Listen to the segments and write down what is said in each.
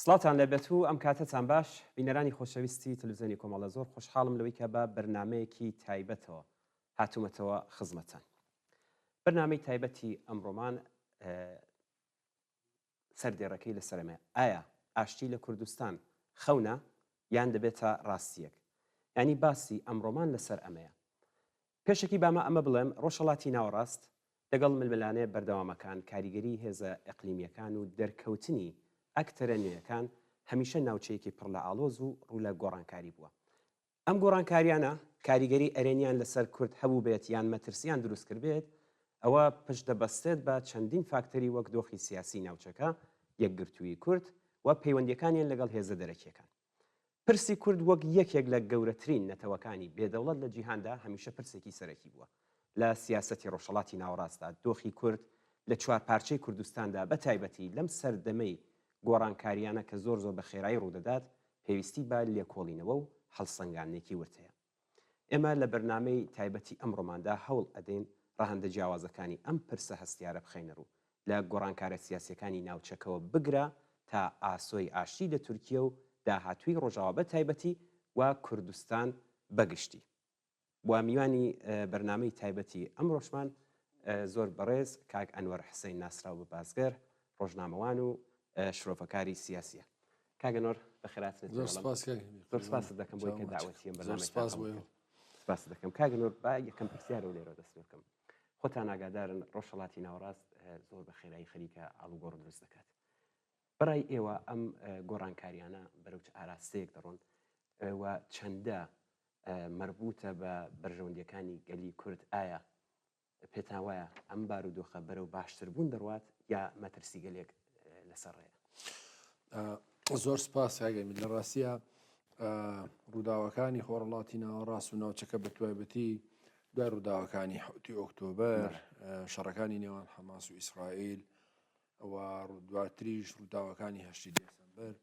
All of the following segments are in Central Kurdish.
سڵاوتان لێبێت و ئەم کاتەتان باش بینەرانی خۆشەویستی تەلەفزیۆنی کۆمەڵە زۆر خۆشحاڵم لەوەی کە بە بەرنامەیەکی تایبەتەوە هاتوومەتەوە خزمەتان بەرنامەی تایبەتی ئەمڕۆمان سەردێڕەکەی لەسەر ئەمەیە، ئایا ئاشتی لە کوردستان خەونە یان دەبێتە ڕاستییەک؟ یانی باسی ئەمڕۆمان لەسەر ئەمەیە. پێشەکی با مە ئەمە بڵێم، ڕۆژهەڵاتی ناوەڕاست لەگەڵ ململانێ بەردەوامەکان، کاریگەریی هێزە ئیقلیمییەکان و دەرکەوتنی ئەکتەرە نوێیەکان، هەمیشە ناوچەیەکی پڕ لە ئاڵۆز و ڕوو لە گۆڕانکاری بووە. ئەم گۆڕانکاریانە کاریگەری ئەرێنیان لەسەر کورد هەبووبێت یان مەترسیان دروستکردبێت، ئەوە پشت دەبەستێت بە چەندین فاکتەری وەک دۆخی سیاسی ناوچەکە، یەکگرتوویی کورد و پەیوەندییەکانیان لەگەڵ هێزە دەرەکییەکان. پرسی کورد وەک یەکێک لە گەورەترین نەتەوەکانی بێ دەوڵەت لە جیهاندا هەمیشە پرسێکی سەرەکی بووە لە سیاسەتی ڕۆژهەڵاتی ناوەڕاستدا. دۆخی کورد لە چوارپارچەی کوردستاندا بە تایبەتی لەم سەردەمەی گۆڕانکارییانە کە زۆر زۆر بە خێرایی ڕوودەدات، پێویستی بە لێکۆڵینەوە و هەڵسەنگاندنێکی ورد هەیە. ئێمە لە بەرنامەی تایبەتی ئەمڕۆماندا هەوڵ ئەدەین ڕەهەندە جیاوازەکانی ئەم پرسە هەستیارە بخەینە ڕوو، لە گۆڕانکارە سیاسییەکانی ناوچەکەوە بگرە تا ئاسۆی ئاشتی لە تورکیە و داهاتووی ڕۆژاوا بە تایبەتی و کوردستان بە گشتی. و میوانی بەرنامەی تایبەتی ئەمڕۆشمان زۆر بەڕێز کاک ئەنوەر حسین ناسراو بە بازگەر ڕۆژنامەوان و شرۆڤەکاری سیاسیە. کاک ئەنوەر بەخێراتنت زۆر سپاس کاک هێمن. زۆر سپاست دەکەم بۆی کە داوەتی ئەم زۆر بەرنامەی سپاس بۆ قبوڵ ئێوە. کرد. سپاست دەکەم کاک ئەنوەر با یەکەم پرسیارەوە لێرەوە دەست پێ بکەم. خۆتان ئاگادارن ڕۆژهەڵاتی ناوەڕاست زۆر بە خێرایی خەریکە ئاڵوگۆڕ دروست دەکات. بەڕای ئێوە ئەم گۆڕانکاریانە بەرەو چ ئاراستەیەک دەڕۆن و چەندە مەربوتە بە بەرژەوەندیەکانی گەلی کورد ئایا پێتان وایە ئەم بارودۆخە بەرەو باشتربوون دەڕوات یا مەترسیگەلێک لەسەر ڕێیە؟ زۆر سپاس کاک ئەمیر لە ڕاستیە ڕووداوەکانی خۆڕڵاتی ناوەڕاست و ناوچەکە بە توایبەتی دوای ڕووداوەکانی حوتی ئۆکتۆبەر شەڕەکانی نێوان حەماس و ئیسرائیل و دواتریش ڕووداوەکانی هەشتی دێسەمبەر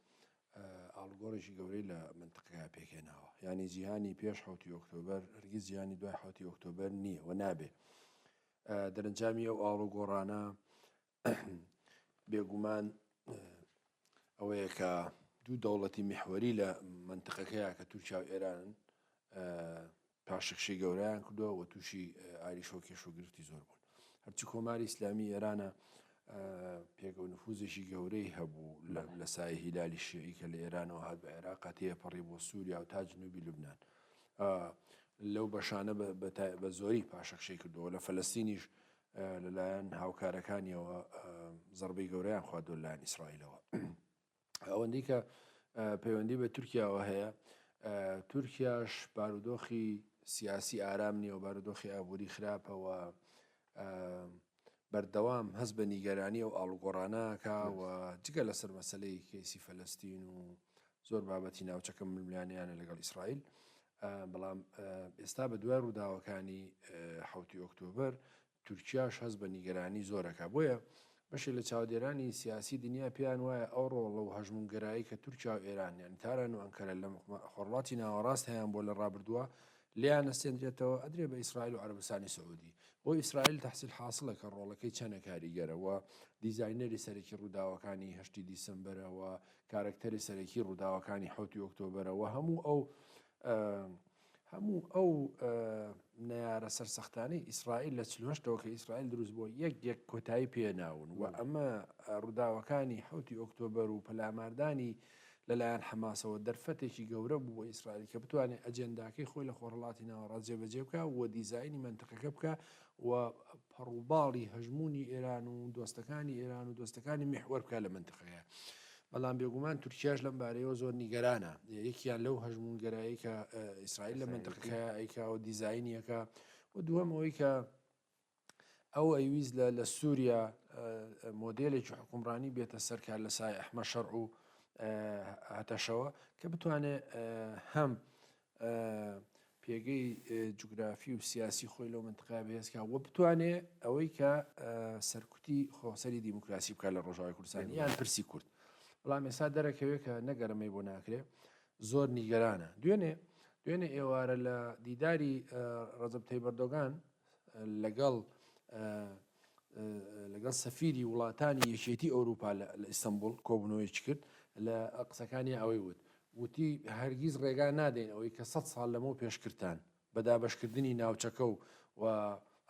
ئاڵوگۆڕێکی گەورەی لە مەنتقەکە پێکهێناوە. یانی جیهانی پێش حەوتی ئۆکتۆبەر هەرگیز جیهانی دوای حەوتی ئۆکتۆبەر نییە و نابێ. دەرەنجامی ئەو ئاڵوگۆڕانە بێگومان ئەوەیە کە دوو دەوڵەتی میحوەری لە مەنتقەکەیە کە تورکیا و ئێرانن پاشەکشەی گەورەیان کردووە و تووشی ئاریشە و کێشە و گرفتی زۆر بوون. هەرچی کۆماری ئیسلامی ئێرانە پێگە و نفوزێکی گەورەی هەبوو لە سای هیلالی شیعی کە لە ئێرانەوە هات بە عێراق تێپەڕی بۆ سووریا و تا جنوبی لوبناان لەو بەشانە بە زۆری پاشەکشەی کردەوە لە فەلەستینیش لەلایەن هاوکارەکانیەوە زەربەی گەورەیان خواردوە لەلایەن ئیسرائیلەوە. ئەوەندەی کە پەیوەندی بە تورکیاوە هەیە تورکیاش بارودۆخی سیاسی ئارام نییە و بارودۆخی ئابووری خراپەوە بەردەوام هەست بە نیگەرانی و ئاڵوگۆڕانەکە و جگە لەسەر مەسلەی کەیسی فەلەستین و زۆر بابەتی ناوچەکە ململانیانە لەگەڵ ئیسرائیل بەڵام ئێستا بە دوای ڕووداوەکانی حوتی ئۆکتۆبەر تورکیاش هەست بە نیگەرانی زۆر ئەکا. بۆیە بەشێک لە چاودێرانی سیاسی دنیا پێیان وایە ئەو ڕۆڵە و هەژموونگەرایی کە تورکیا و ئێران یانی تاران و ئەنکەرە لە خۆرهەڵاتی ناوەڕاست هەیان بووە لە ڕابردووە لێیان ئەستێندرێتەوە ئەدرێ بە ئیسرائیل و عەرەبستانی سعودی. بۆ ئیسرائیل تەحسیل حاسڵە کە ڕۆڵەکەی چەنە کاریگەرە و دیزاینەری سەرەکی ڕووداوەکانی هەشتی دیسەمبەرە و کارەکتەری سەرەکی ڕووداوەکانی حەوتی ئۆکتۆبەرە و هەموو ئەو هەموو ئەو نەیارە سەرسەختانەی ئیسرائیل لە 48ەوە کە ئیسرائیل دروست بووە یەک یەک کۆتایی پێناون و ئەمە ڕووداوەکانی حوتی ئۆکتۆبەر و پەلاماردانی لەلایەن حەماسەوە دەرفەتێکی گەورە بوو بۆ ئیسرائیل کە بتوانێت ئەجێنداکەی خۆی لە خۆرهەڵاتی ناوەڕاست جێبەجێ بکا و دیزاینی مەنتقەکە بکا و پەڕوباڵی هەژموونی ئێران و دۆستەکانی ئێران و دۆستەکانی میحوەر بکا لە مەنتقەکە. بەڵام بێگومان تورکیاش لەم بارەیەوە زۆر نیگەرانە یەکیان لەو هەژموونگەرایی کە ئیسرائیل لە مەنتقەکە ئەیکا و دیزاینیەکە و دووەم ئەوەی کە ئەو ئەیویست لە لە سووریا مۆدێلێکی حکومڕانی بێتە سەرکار لە سای ئەحمە شەرع و هەتەشەوە کە بتوانێت هەم پێگەی جوگرافی و سیاسی خۆی لەو منتقا بەهێزکا و بتوانێ ئەوەی کە سەرکوتی خۆسەری دیموکراسی بکات لە ڕۆژاوای کوردستان یان پرسی کورد بەڵام ئێستا دەرەکەوێت کە نەگەرمەی بۆ ناکرێ زۆر نیگەرانە دوێنێ دوێنێ ئێوارە لە دیداری ڕەجەب تەیب ئەردۆگان لەگەڵ لەگەڵ سەفیری وڵاتانی یەکێتی ئەوروپا لە ئیستەنبوڵ کۆبوونەوەیەکی کرد. لە قسەکانی ئەوەی وت وتی هەرگیز ڕێگا نادەین ئەوەی کە سە ساڵ لەمەو پێشکردتان بە دابەشکردنی ناوچەکە و و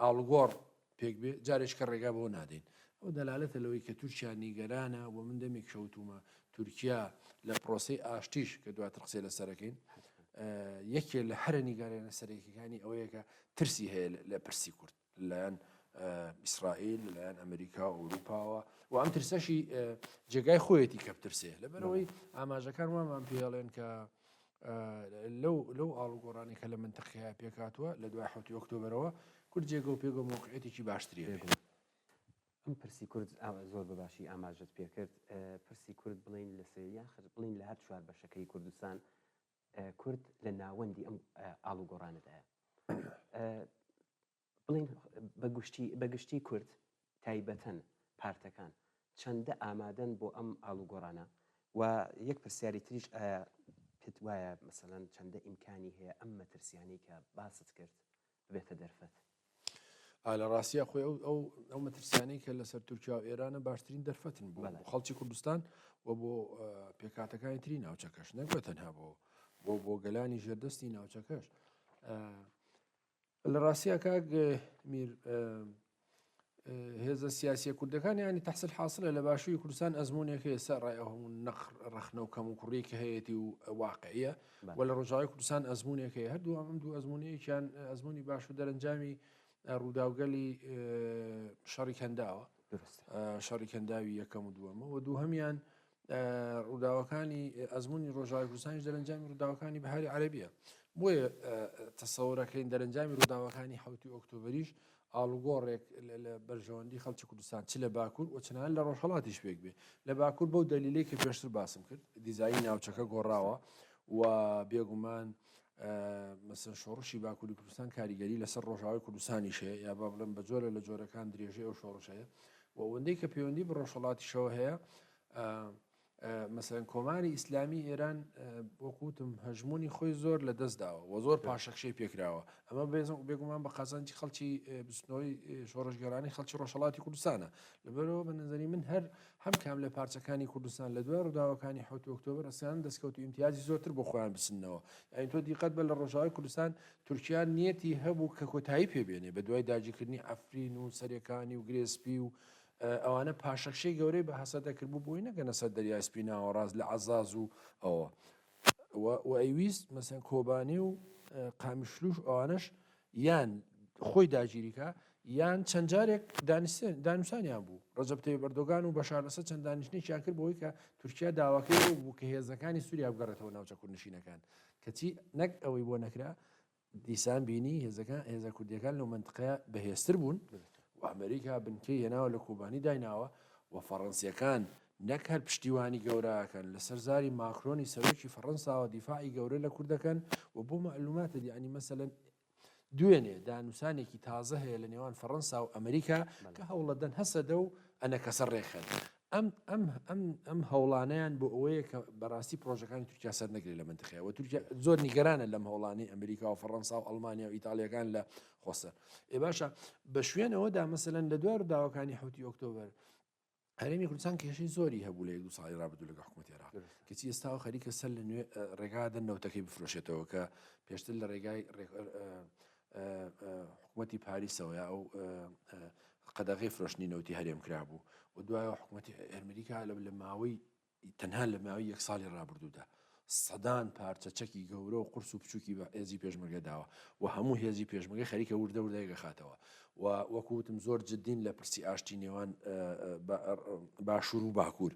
ئاڵوگۆڕ پێک بێ جارێکە ڕێگا بۆ نادەین. ئەو دەلالەتە لەوەی کە تورکیا نیگەرانە و من دەمێک شەوتومە تورکیا لە پرۆسەی ئاشتیش کە دواتر قسەی لەسەرەکەین یەکێ لە هەرە نیگەرانە سەرەکیەکانی ئەوەیە کە ترسی هەیە لە پرسی کورد لەلایەن ئیسرائیل لەلایەن ئەمریکا و ئەوروپاوە و ئەم ترسەشی جێگای خۆیەتی کە بترسێ لەبەرەوەی ئاماژەکان وامان پێڵێن کە لەو لەو ئاڵوگۆڕانی کە لە منتەقەیە پێکاتوە لە دوای حوتی ئۆکتۆبرەوە کورد جێگە و پێگە موقعیەتێکی باشتری هەبێ. ئەم پرسی کورد زۆر بە باشی ئاماژەت پێکرد پرسی کورد بڵین لە سێ یان خر بڵین لە هەر چوار بەشەکەی کوردستان کورد لە ناوەندی ئەم ئاڵوگۆڕانەدایە بڵین بە گشتی کورد تایبەتەن پارتەکان چەندە ئامادەن بۆ ئەم ئاڵوگۆڕانە و یەک پرسیاری تریش ئایا پێت وایە مەسەلەن چەندە ئیمکانی هەیە ئەم مەترسیانەی کە باست کرد ببێتە دەرفەت؟ ئا لە ڕاستیا خۆی ئەو ئەو ئەو مەترسیانەی کە لەسەر تورکیا و ئێرانە باشترین دەرفەتن بۆ بۆ خەڵکی کوردستان و بۆ پێکهاتەکانی تری ناوچەکەش نەک بە تەنها بۆ بۆ بۆ گەلانی ژێردەستی ناوچەکەش لە ڕاستیا کاک میر هێزە سیاسیە کوردەکان ینی تحصیل حاصلە لە باشووری کوردستان ئەزمونێک هەیە سەر ڕای ئەو هەموو نەخ ڕەخنە و کەم و کوڕی کە هەیەی و واقعیە و لە ڕۆژاوای کوردستان ئەزمونێک هەیە هەردوو ئەم دوو ئەزمونەیەکیان ئەزمموی باش و دەرەنجامی ڕووداوگەلی شەڕی کەنداوە شەڕی کەنداوی یەکەم و دووەمە و دووهەمیان ڕووداوەکانی ئەزمموی ڕۆژاوای کوردستانیش دەرەنجامی ڕووداوەکانی بەهاری عەربیە بۆیە تەسەورەکەین دەرەنجامی ڕووداوەکانی حوتی ئۆکتۆبریش ئاڵوگۆڕێک لە بەرژەوەندی خەڵکی کوردستان چ لە باکوور و چنان لە ڕۆژهەڵاتیش پێک بێ لە باکوور بەو دەلیلەی کە پێشتر باسم کرد دیزایی ناوچەکە گۆڕاوە و بێگومان مەسەن شۆڕشی باکووری کوردستان کاریگەری لەسەر ڕۆژاوای کوردستانیش هەیە یا با بڵێم بە جۆرە لە جۆرەکان درێژەی ئەو شۆڕشەیە و ئەوەندەی کە پەیوەندی بە ڕۆژهەڵاتیشەوە هەیە مەسەلەن کۆماری ئیسلامی ئێران وەکو وتم هەژموونی خۆی زۆر لە دەست داوە و زۆر پاشەکشەی پێکراوە ئەمە بێگومان بە قازانجی خەڵکی بزوتنەوەی شۆڕشگێرانی خەڵکی ڕۆژهەڵاتی کوردستانە لەبەرەوە بە نظری من هەر هەم کام لە پارچەکانی کوردستان لە دوای ڕووداوەکانی حوت ئۆکتۆبەر ئەسیان دەستکەوت و ئیمتیازی زۆرتر بۆ خۆیان بسنەوە یعنی تۆ دیقەت بە لە ڕۆژاوای کوردستان تورکیا نیەتی هەبوو کە کۆتایی پێبێنێ بە دوای داگیرکردنی عەفرین و سەرێکانی و گرێسپی و ئەوانە پاشەکشەی گەورەی بە هەسەدە کرد بوو بۆی نەگەنە سەر دەریای سپی ناوەڕاست لە عەزاز و ئەوە و ئەیویست مەسەن کۆبانی و قامیشلوش ئەوانەش یان خۆی داگیریکا یان چەند جارێک دانوسانیان بوو ڕەجەب تەیب ئەردۆگان و بەشار ئەسەد چەند دانیشتنێکیان کرد بۆی کە تورکیا داواکەی ئەو بوو کە هێزەکانی سووریا بگەڕێتەوە ناوچە کوردنشینەکان کەچی نەک ئەوەی بۆ نەکرا دیسان بینی هێزەکان هێزە کوردیەکان لەو مەنتقەیە بەهێزتر بوون و ئەمریکا بنکەی هێناوە لە کۆبانی دایناوە و فەڕەنسیەکان نەک هەر پشتیوانی گەوراکەن لەسەر زاری ماکرۆنی سەرۆکی فەڕەنساوە دیفاعی گەورە لە کورد دەکەن و بۆ مەعلوماتە یعنی مەسەلەن دوێنێ دانوسانێکی تازە هەیە لە نێوان فەڕەنسا و ئەمریکا کە هەوڵەدەن هەسەدە و ئەنەکەسە ڕێکخەن ئەم ئەم ئەم ئەم هەوڵانەیان بۆ ئەوەیە کە بەڕاستی پرۆژەکانی تورکیا سەر نەگرێت لە منتقەیە و تورکیا زۆر نیگەرانە لەم هەوڵانی ئەمریکا و فەڕەنسا و ئەڵمانیا و ئیتالیەکان لە خۆسەر ئێ باشە بە شوێنەوەدا مەسەلەن لە دوای ڕووداوەکانی حوتی ئۆکتۆبەر هەرێمی کوردستان کێشەی زۆری هەبوو لە یەک دوو ساڵی ڕابردوو لەگەڵ حکوومەتی عێراق کەچی ئێستا خەریکە سەر لە نوێ ڕێگا دەن نەوتەکەی بفرۆشێتەوە کە پێشتر لە ڕێگای حکوومەتی پاریسەوە یا ئەو قەدەغەی فرۆشتنی نەوتی هەرێم کرابوو و دوایەوە حکوومەتی ئەمریکا لە لە ماوەی تەنها لە ماوەی یەک ساڵی ڕابردوودا سەدان پارچە چەکی گەورە و قورس و بچووکی بە هێزی پێشمەرگە داوە و هەموو هێزی پێشمەرگە خەریکە وردە وردە یەکەخاتەوە و وەکو وتم زۆر جدین لە پرسی ئاشتی نێوان باشوور و باکوور.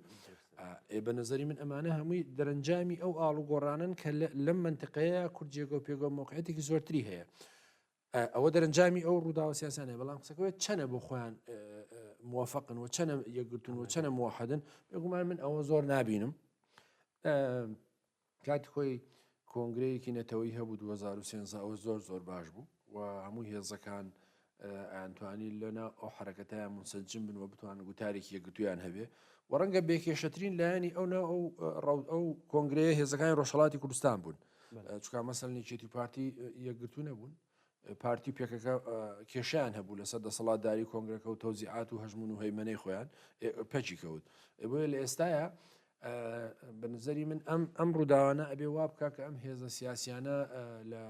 ئێ بە نظری من ئەمانە هەمووی دەرەنجامی ئەو ئاڵوگۆڕانن کە لەم منتقەیە کورد جێگە و پێگە و مۆقعەتێکی زۆرتری هەیە. ئەوە دەرەنجامی ئەو ڕووداوە سیاسانەیە بەڵام قسەکەوێت چەنە بۆ خۆیان موافقن و چەنە یەکگرتون و چەنە موحدن بێگومان من ئەوە زۆر نابینم کاتی خۆی کۆنگرەیەکی نەتەوەی هەبوو 2013 ئەوە زۆر زۆر باش بوو و هەموو هێزەکان ئەیانتوانی لەنا ئەو حرەکەتیان منسەجم بن و بتوان گوتارێکی یەکگرتویان هەبێ و ڕەنگە بێکێشەترین لایەنی ئەو ناو ئەو ئەو کۆنگرەیە هێزەکانی ڕۆژهڵاتی کوردستان بوون چکا مەسەل یەکێتی و پارتی یەکگرتوو نەبوون پارتی و پێکەکە کێشیان هەبوو لەسەر دەسەڵاتداری کۆنگرەکە و تەوزیعات و هەژمون و هەیمەنەی خۆیان پەکی کەوت بۆیە لە ئێستاە. بە نظری من ئەم ئەم ڕووداوانە ئەبێ وا بکە کە ئەم هێزە سیاسیانە لە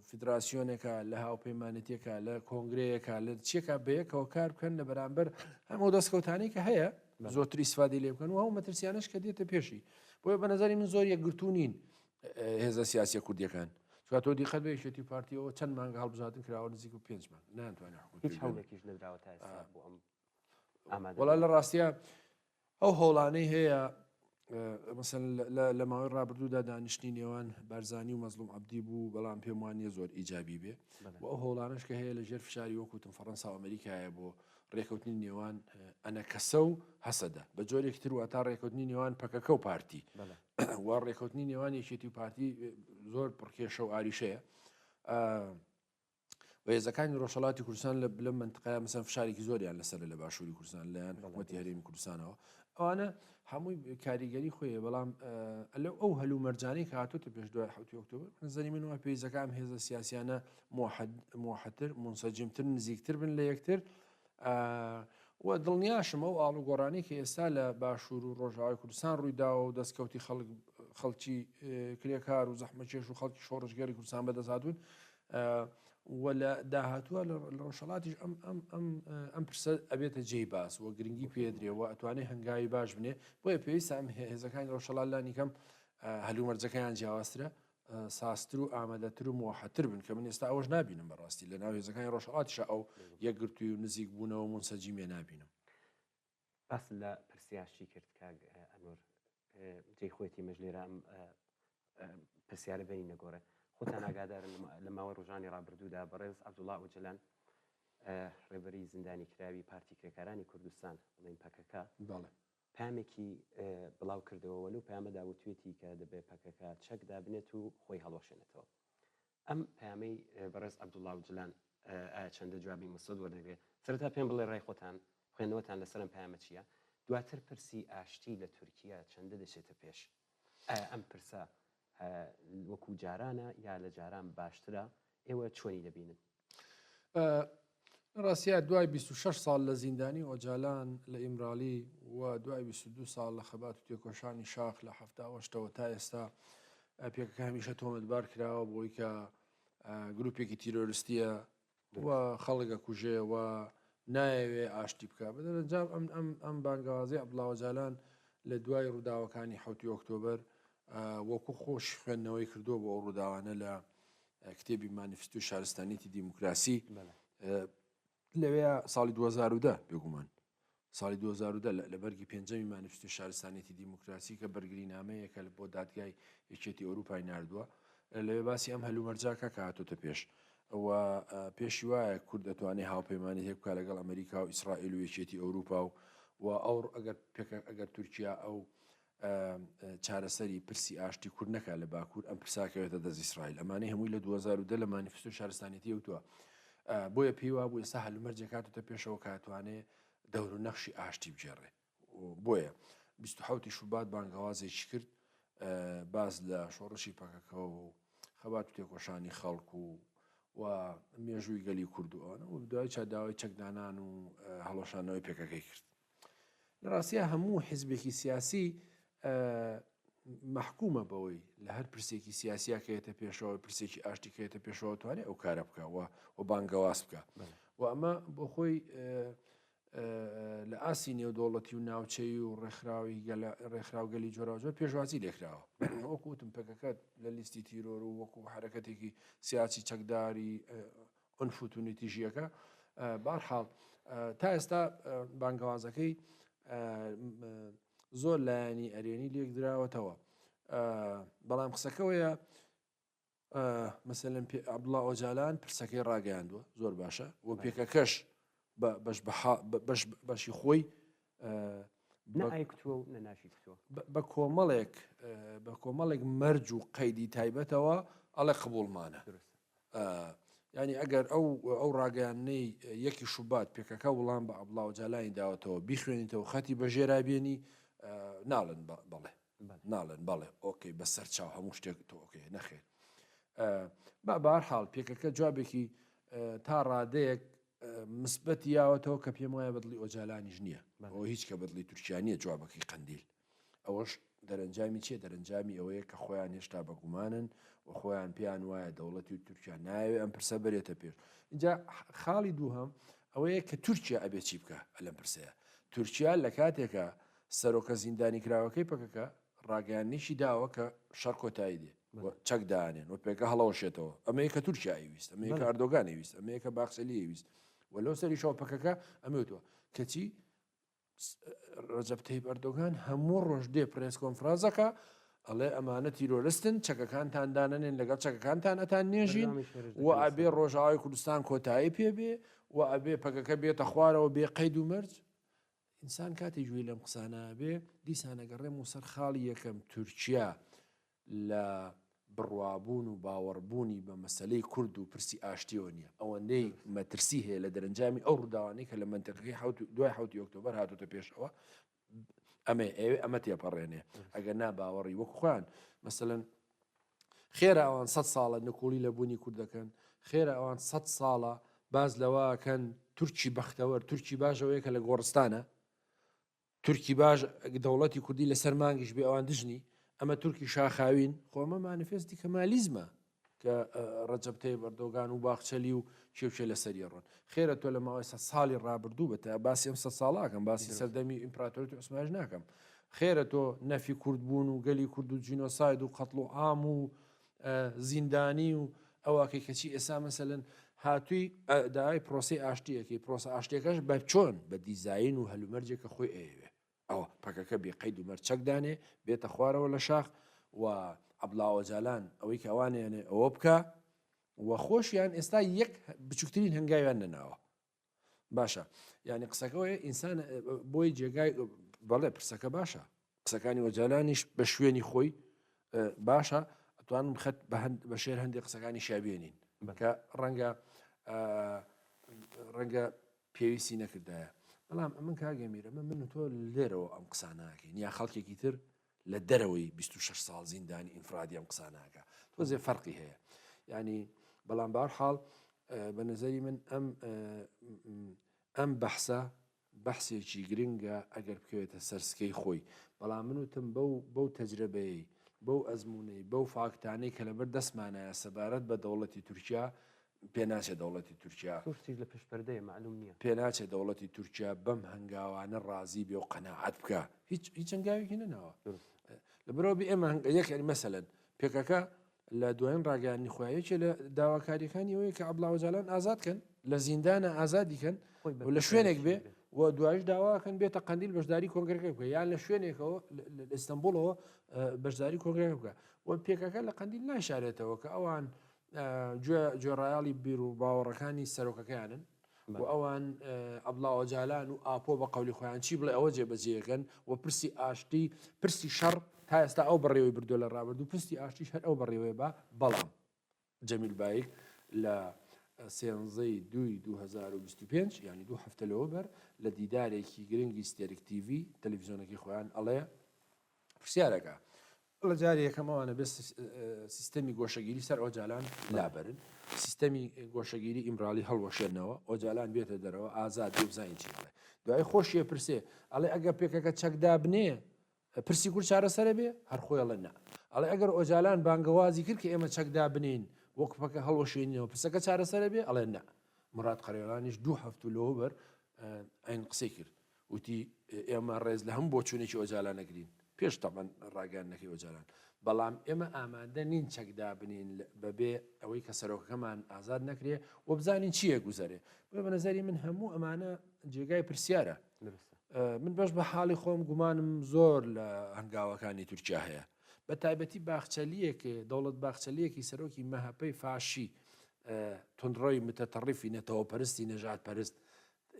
فیدراسیۆنێکە لە هاوپەیمانەتێکە لە کۆنگرەیەکە لە چیەکە بەیەکەوە کار بکەن لە بەرامبەر هەموو دەستکەوتانی کە هەیە زۆرتر ئیسفادی لێ بکەن و ئەو مەترسیانش کە دێتە پێشی بۆیە بە نظری من زۆر یەکگرتوو نین هێزە سیاسیە کوردیەکان چونکە تۆ دیقەت بە یەکێتی و پارتیەوە چەند مانگە هەڵبژاردن کراوە نزیک و پێنج مانگ نانتوانێت حکومەت هیچ هەوڵێکیش نەدراوە تا ئێستا بۆ ئەم ئامادە وەڵا لە ڕاستیە ئەو هەوڵانەی هەیە مەسەن لە ماوەی ڕابردوودا دانیشتنی نێوان بارزانی و مەزلوم عەبدی بوو بەڵام پێم وان نییە زۆر ئیجابی بێ و ئەو هەوڵانەش کە هەیە لە ژێر فشاری وەکوتم فەڕەنسا و ئەمریکایە بۆ ڕێکەوتنی نێوان ئەنەکەسە و هەسەدە بە جۆرێکی تر واتا ڕێکەوتنی نێوان پەکەکە و پارتی و ڕێکەوتنی نێوان یەکێتی و پارتی زۆر پڕکێشە و ئاریشەیە و هێزەکانی ڕۆژهەڵاتی کوردستان لە لەم منتقەیە مەسەن فشارێکی زۆریان لەسەر لە باشووری کوردستان لایەن حکوومەتی هەرێمی کوردستانەوە ئەوانە هەمووی کاریگەری خۆی بەڵام لەو ئەو هەلو مەرجانەی کە هاتوتە پێش دوای حوتی ئۆکتۆبر نظری من وا پێویستەکە ئەم هێزە سیاسیانە موحدتر منسەجمتر نزیکتر بن لە یەکتر و دڵنیاشم ئەو ئاڵوگۆڕانەی کە ئێستا لە باشوور و ڕۆژاوای کوردستان ڕووی داوە و دەستکەوتی خەڵک خەڵکی کرێکار و زەحمەکێش و خەڵکی شۆڕشگێڕی کوردستان بەدەست هاتوون و لە داهاتووە لە ڕۆژهەڵاتیش ئەم ئەم ئەم ئەم پرسە ئەبێتە جێی باس و گرنگی پێدرێ و ئەتوانێ هەنگاوی باش بنێ بۆیە پێویستە ئەم هێزەکانی ڕۆژهەڵات لانی کەم هەلومەرجەکەیان جیاوازترە سازتر و ئامادەتر و موحەتر بن کە من ئێستا ئەوەش نابینم بەڕاستی لە ناو هێزەکانی ڕۆژهەڵاتیشە ئەو یەکگرتووی و نزیک بوونەوە مونسەجیمیە نابینم. باست لە پرسی ئاشتی کرد کاک ئەنوەر جێی خۆیەتی مەش لێرە ئەم پرسیارە بێنینە گۆڕێ خۆتان ئاگادارن لە ماوەی ڕۆژانی ڕابردوودا بەڕێز عەبدوڵا ئۆجەلان ڕێبەری زیندانی کراوی پارتی کرێکارانی کوردستان بڵێن پەکەکە بەڵێ پامێکی بڵاو کردەوە و لەو پامەدا وتوێتی کە دەبێ پەکەکە چەک دابنێت و خۆی هەڵوەشێنێتەوە ئەم پامەی بەڕێز عەبدوڵا ئۆجەلان ئایا چەندە جوابی مسەد وەردەگرێت سەرەتا پێم بڵێ ڕای خۆتان خوێندنەوەتان لەسەر ئەم پەیامە چییە؟ دواتر پرسی ئاشتی لە تورکیا چەندە دەچێتە پێش؟ ئایا ئەم پرسە وەکو جارانە یا لە جاران باشترە؟ ئێوە چۆنی دەبینن؟ لە ڕاستیا دوای 26 ساڵ لە زیندانی ئۆجالان لە ئیمرالی و دوای 22 ساڵ لە خەبات و تێکۆشانی شاخ لە هەفتاوەشتەوە تا ئێستا پێکەکە هەمیشە تۆمەتبار کراوە بۆی کە گروپێکی تیرۆرستیە و خەڵک ئەکوژێ و نایەوێ ئاشتی بکا. بە دەرەنجام ئەم ئەم ئەم بانگەوازەی عەبدوڵا ئۆجالان لە دوای ڕووداوەکانی حەوتی ئۆکتۆبەر وەکو خۆش خوێندنەوەی کردووە بۆ ئەو ڕووداوانە لە کتێبی مانیفستوی شارستانیەتی دیموکراسی لەوێ ساڵی 2010 بێگومان ساڵی 2010 لە بەرگی پێنجەمی مانیفستۆی شارستانیەتی دیموکراسی کە بەرگرینامەیەکە بۆ دادگای یەکێتی ئەوروپای ناردووە لەوێ باسی ئەم هەلومەرجاکە کە هاتۆتە پێش و پێشی وایە کورد دەتوانێت هاوپەیمانی هەیە بکە لەگەڵ ئەمریکا و ئیسرائیل و یەکێتی ئەوروپا و و ئەو ئەگەر پێکە ئەگەر تورکیا ئەو چارەسەری پرسی ئاشتی کورد نەکا لە باکوور ئەم پرساکەوێتە دەست ئیسرائیل ئەمانەی هەمووی لە 2010 لە مانیفستۆی شارستانێتی وتووە بۆیە پێی وابوو ئێستا هەلومەرجێک هاتوتە پێشەوە کاتوانێ دەور و نەخشی ئاشتی بگێڕێ بۆیە 27 شوبات بانگەوازێکی کرد باز لە شۆڕشی پەکەکەەوە و خەبات و تێکۆشانی خەڵک و و مێژووی گەلی کوردوانە و دوای چا داوای چەکدانان و هەڵۆشانەوەی پێکەکەی کرد لە ڕاستیا هەموو حزبێکی سیاسی مەحکومە بەوەی لە هەر پرسێکی سیاسیا کەێتە پێشەوە پرسێکی ئاشتی کەێتە پێشەوە توانێت ئەو کارە بکە و و بانگەواز بکە و ئەمە بۆ خۆی لە ئاسی نێودەوڵەتی و ناوچەی و ڕێکخراوی ڕێکخراوگەلی جۆراوجۆر پێشوازی لێکراوە وەکو وتم پەکەکە لە لیستی تیرۆر و وەکو حرەکەتێکی سیاسی چەکداری عونف و توندوتیژییەکە بارحاڵ تا ئێستا بانگەوازەکەی زۆر لایەنی ئەرێنی لێکدراوەتەوە بەڵام قسەکەوەیە مەسەلەن عەبدوڵا ئۆجالان پرسەکەی ڕاگەیاندووە زۆر باشە و پێکەکەش بەش بەش بەشی خۆی بە کۆمەڵێک بە کۆمەڵێک مەرج و قەیدی تایبەتەوە ئەڵێ قبوڵمانە یانی ئەگەر ئەو ئەو ڕاگەیاندنەی یەکی شوبات پێکەکە وڵام بە عەبدوڵا ئۆجالانی داوەتەوە بیخوێنیتەوە خەتی بە ژێرا بێنی ناڵێن بەڵێ ناڵێن بەڵێ okay بە سەر چاو هەموو شتێک تۆ okay نەخێر بە بار حاڵ پێکەکە جوابێکی تا ڕادەیەک. مثبەتی یاوەتەوە کە پێم وایە بەدڵی ئۆجالانیش نییە ئەوە هیچ کە بەدڵی تورکیا نییە جوابەکەی قەندیل ئەوەش دەرەنجامی چیە دەرەنجامی ئەوەیە کە خۆیان هێشتا بەگومانن و خۆیان پێیان وایە دەوڵەتی و تورکیا ناوێ ئەم پرسە بەرێتە پێش اینجا خاڵی دووهەم ئەوەیە کە تورکیا ئەبێ چی بکە لەم پرسەیە تورکیا لە کاتێکە سەرۆکە زیندانی کراوەکەی پەکەکە ڕاگەیاندنێکی داوە کە شەڕ کۆتایی دێ چەک دانێن و پێکە هەڵەوەشێتەوە ئەمەیە کە تورکیا ئەیویست ئەمەیە کە ئەردۆگان ئەیویست ئەمەیە کە باخچەلی ئەیویست و لەو سەریشەوە پەکەکە ئەمەوتوە کەچی ڕەجەب تەیب ئەردۆگان هەموو ڕۆژ دێ press conference ەکە ئەڵێ ئەمانە تیرۆرستن چەکەکانتان دانەنێن لەگەڵ چەکەکانتان ئەتان نێژین و ئەبێ ڕۆژاوای کوردستان کۆتایی پێبێ و ئەبێ پەکەکە بێتە خوارەوە بێ قەید و مەرج ئینسان کاتێ گوێی لەم قسانە بێ دیسان ئەگەڕێم و سەر خاڵی یەکەم تورکیا لە بڕوابوون و باوەڕبوونی بە مەسەلەی کورد و پرسی ئاشتیەوە نییە ئەوەندەی مەترسی هەیە لە دەرەنجامی ئەو ڕووداوانەی کە لە مەنتیقەکەی حوت دوای حوتی ئۆکتۆبەر هاتوتە پێشەوە ئەمە ئەوێ ئەمە تێپەڕێنێ ئەگەر نا باوەڕی وەک خۆیان مەسەلەن خێرە ئەوان سە ساڵە نکوڵی لە بوونی کورد دەکەن خێرە ئەوان سە ساڵە باز لەوەکەن تورکی بەختەوەر تورکی باشەوەیە کە لە گۆڕستانە تورکی باش دەوڵەتی کوردی لەسەر مانگیش بێ ئەوان دژنی ئەمە تورکی شاخاوین خۆ ئەمە مانیفێستی کەمالیزمە کە ڕەجەب تەیب ئەردۆگان و باخچەلی و کێوکێ لەسەری ڕۆن خێرە تۆ لە ماوەی سە ساڵی ڕابردوو بە تا باسی ئەم سە ساڵاکەم باسی سەردەمی ئیمپراتۆریەتی عوسمانیش ناکەم خێرە تۆ نەفی کوردبوون و گەلی کورد و جینۆساید و قەتڵ و عام و زیندانی و ئەوەکەی کەچی ئێسا مەسەلەن هاتووی داوای پرۆسی ئاشتیەکەی پرۆسە ئاشتیەکەش بە چۆن بە دیزین و هەلومەرجێک کە خۆی ئەیەوێ ئەوە پەکەکە بێ قەید و مەرج چەک دانێ بێتە خوارەوە لە شاخ و عەبدوڵا ئۆجالان ئەوەی کە ئەوانیانێ ئەوە بکە و خۆشیان ئێستا یەک بچووکترین هەنگاویان نەناوە باشە یعنی قسەکەەوەی ئینسان بۆی جێگای بەڵێ پرسەکە باشە قسەکانی ئۆجالانیش بە شوێنی خۆی باشە ئەتوانم خەت بە شێر هەندێک قسەکانی شابێنین کە ڕەنگە ڕەنگە پێویستی نەکردایە بەڵام ئەمن کاک ئەمیر ئەمە من و تۆ لێرەوە ئەم قسانە ناکەین یا خەڵکێکی تر لە دەرەوەی 26 ساڵ زیندانی ئینفرادی ئەم قسانە ناکە تۆزێ فەرقی هەیە ینی بەڵام بار حاڵ بە نظری من ئەم ئەم بەحسە بەحسێکی گرنگە ئەگەر بکەوێتە سەرسکەی خۆی بەڵام من وتم بەو بەو تەجرەبەیەی بەو ئەزمونەی بەو فاکتانەی کە لەبەر دەستمانایە سەبارەت بە دەوڵەتی تورکیا پێناچێ دەوڵەتی تورکیا. زۆر شتیش لە پشت پەردەیە مەعلوم نییە. پێناچێ دەوڵەتی تورکیا بەم هەنگاوانە ڕازی بێ و قەناعەت بکا. هیچ هیچ هەنگاوێکی نەناوە. دروست. لەبەرئەوە بێ ئێمە هەنگ یەک یانی مەسەلەن پێکەکە لە دوایین ڕاگەیاندنی خۆیان یەکێ لە داواکارییەکانی ئەوەیە کە عەبدوڵا ئۆجالان ئازاد کەن، لە زیندانە ئازادی کەن خۆی و لە شوێنێک بەرپرسیارێتی بێ بێ. و دوایش داواکەن بێتە قەندیل بەشداری کۆنگرەکە بکە یان لە شوێنێکەوە لە ئیستەنبوڵەوە بەشداری کۆنگرەکە بکە و پێکەکە لە قەندیل ناشارێتەوە کە ئەوان گوێڕایەڵی بیر و باوەڕەکانی سەرۆکەکەیانن و ئەوان عەبدوڵا ئۆجالان و ئاپۆ بە قەولی خۆیان چی بڵێ ئەوە جێبەجێەکەن و پرسی ئاشتی پرسی شەڕ تا ئێستا ئەو بەڕێوەی بردووە لە ڕابردوو پرسی ئاشتیش هەر ئەو بەڕێوەیە بە بەڵام جەمیل بایک لە سێنزەی دووی 2025 یعنی دوو هەفتە لەوە بەر لە دیدارێکی گرنگی ستێرک تیڤی تەلەڤیزیۆنەکەی خۆیان ئەڵێ پرسیارەکە لە جاری یەکەم ئەوانە بێ سیستەمی گۆشەگیری سەر ئۆجالان لابەرن، سیستەمی گۆشەگیری ئیمرالی هەڵوەشێنەوە، ئۆجالان بێتە دەرەوە ئازاد بێ بزانین چی ئەڵێ. دوایی خۆشی ئەپرسێ ئەڵێ ئەگەر پێکەکە چەک دابنێ پرسی کورد چارەسەرە بێ؟ هەر خۆی ئەڵێ نا. ئەڵێ ئەگەر ئۆجالان بانگەوازی کرد کە ئێمە چەک دابنێین وەک پەکە هەڵوەشێنینەوە پرسەکە چارەسەرە بێ؟ ئەڵێ نا. موراد قەرەیۆڵانیش دوو هەفتو لەوەبەر عەین قسەی کرد. وتی، ئێمە ڕێز لە هەموو بۆچوونێکی ئۆجالان ئەگرین، پێش تەبعەن ڕاگەیاندنەکەی ئۆجالان، بەڵام ئێمە ئامادە نین چەک دابنین بەبێ ئەوەی کە سەرۆکەکەمان ئازاد نەکرێ و بزانین چی ئەگوزەرێ. بۆیە بە نەزەری من هەموو ئەمانە جێگای پرسیارە. من بەش بە حاڵی خۆم گومانم زۆر لە هەنگاوەکانی تورکیا هەیە. بە تایبەتی باخچەلییەک، دەوڵەت باخچەلییەکی سەرۆکی مەهەپەی فاشی، توندڕەوی متەتەڕیفی نەتەوەپەرستی نەژادپەرست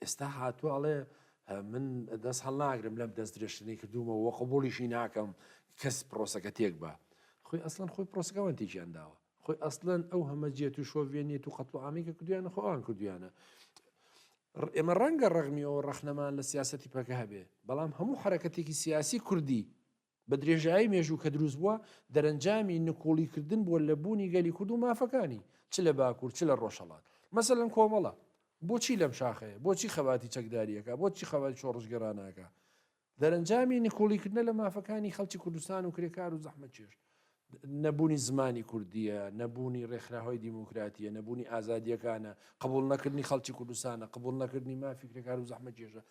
ئێستا هاتووە ئەڵێ من دەست هەڵناگرم لەم دەست درێژتنەی کردوومە وە قبوڵیشی ناکەم کەس پرۆسەکە تێک بە خۆی ئەسڵەن خۆی پرۆسەکەوان تێکیان داوە خۆی ئەسڵەن ئەو هەمەجێت و شۆڤێنیت و قەتڵ و عامی کە کردویانە خۆ ئەوان کردویانە ئێمە ڕەنگە ڕەغمی ئەوە ڕەخنەمان لە سیاسەتی پەکە هەبێ بەڵام هەموو حرەکەتێکی سیاسی کوردی بە درێژایی مێژوو کە دروست بووە، دەرەنجامی نکوڵی کردن بووە لە بوونی گەلی کورد و مافەکانی، چ لە باکوور چ لە ڕۆژهەڵات. مەسەلەن کۆمەڵە. بۆچی لەم شاخەیە؟ بۆچی خەباتی چەکداریەکە؟ بۆچی خەباتی شۆڕشگێڕانەکە؟ دەرەنجامی نکوڵیکردنە لە مافەکانی خەڵکی کوردستان و کرێکار و زەحمەتکێش. نەبوونی زمانی کوردییە، نەبوونی ڕێکخراوەی دیموکراتییە، نەبوونی ئازادییەکانە، قبوڵ نەکردنی خەڵکی کوردستانە، قبوڵ نەکردنی مافی کرێکار و زەحمەتکێشە.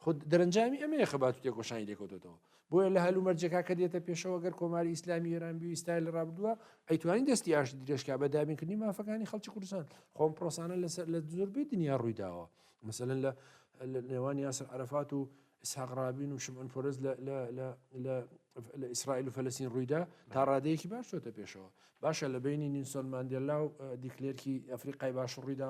خۆ دەرەنجامی ئەمەیە خەبات و تێکۆشانی لێکەوتۆتەوە. بۆیە لە هەلومەرجێکا کە دێتە پێشەوە گەر کۆماری ئیسلامی ئێران بیویستایە لە ڕابردووە ئەیتوانی دەستی ئاشتی درێژکا بە دابینکردنی مافەکانی خەڵکی کوردستان. خۆ ئەم پرۆسانە لەسەر لە زۆربەی دنیا ڕووی داوە. مەسەلەن لە نێوان یاسر عەرەفات و ئیسحاق ڕابین و شمعون پۆرس لە ئیسرائیل و فەلەستین ڕوویدا تا ڕادەیەکی باش چۆتە پێشەوە باشە لە بینی نینسۆن ماندێلا و دیکلێرکی ئەفریقای باش ڕوویدا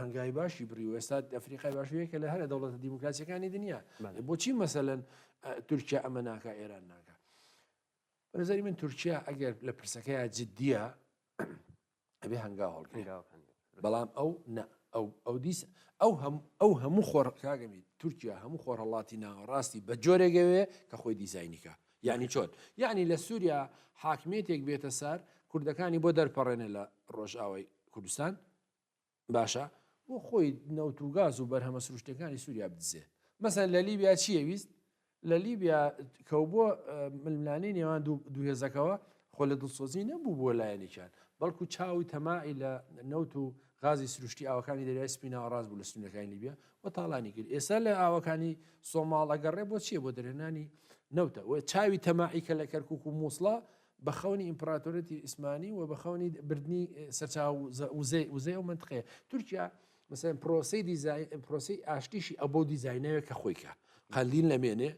هەنگاوی باشی بری و ئێستا ئەفریقای باش یەکە لە هەرە دەوڵەتە دیموکراسیەکانی دنیا بۆچی مەسەلەن تورکیا ئەمە ناکە ئێران ناکە بەنظری من تورکیا ئەگەر لە پرسەکەی جددیە ئەبێ هەنگاو هەڵگرێ بەڵام ئەو نە ئەو ئەو دیس ئەو هەم ئەو هەموو خۆر کاگەمی تورکیا هەموو خۆرهەڵاتی ناوەڕاستی بە جۆرێگەوێ کە خۆی دیزاینیکە یعنی چۆن یعنی لە سووریا حاکمیەتێک بێتە سەر کوردەکانی بۆ دەرپەڕێنێ لە ڕۆژئاوای کوردستان باشە بۆ خۆی نەوت و گاز و بەرهەمە سروشتەکانی سووریا بدزێ مەسەن لە لیبیا چیە ویست لە لیبیا کەوبووە ململانێی نێوان دوو هێزەکەوە، خۆ لە دڵسۆزی نەبوو بۆ لایەنێکیان، بەڵکو چاوی تەماعی لە نەوت و غازی سروشتی ئاوەکانی دەریای سپی ناوەڕاست بوو لە سنوورەکانی لیبیا و تاڵانی کرد. ئێستا لە ئاوەکانی سۆماڵ ئەگەڕێ بۆ چییە؟ بۆ دەرهێنانی نەوتە. و چاوی تەماعی کە لە کەرکوک و مووسڵە بە خەونی ئیمپراتۆریەتی عوسمانی و بە خەونی بردنی سەرچاوە وزەی وزەی ئەو مەنتقەیە. تورکیا مەسەلەن پرۆسەی دیزاین پرۆسەی ئاشتیشی ئەبۆ دیزاینەوێ کە خۆی کە قەندیل نەمێنێ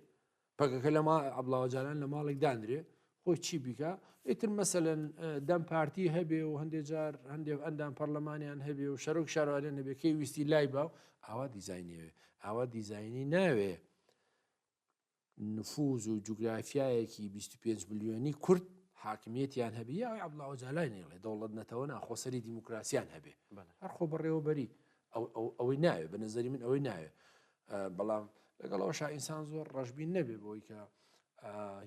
پەکەکە لە ما عەبدوڵا ئۆجالان لە ماڵێک دانرێ خۆی چی بیکا ئیتر مەسەلەن دەم پارتی هەبێ و هەندێک جار هەندێک ئەندام پەرلەمانیان هەبێ و سەرۆک شارەوانیان هەبێ کەی ویستی لای با و ئاوا دیزاینیەوێ ئاوا دیزاینی ناوێ نفوز و جوگرافیایەکی 25 ملیۆنی کورد حاکمیەتیان هەبێ یا ئەوەی عەبدوڵا ئۆجالان نەیڵێ دەوڵەت نەتەوە نا خۆسەری دیموکراسیان هەبێ هەر خۆ بەڕێوەبەری ئەوەی ناوێ بە نظری من ئەوەی ناوێ بەڵام لەگەڵەوە شا ئینسان زۆر ڕەشبین نەبێ بۆی کە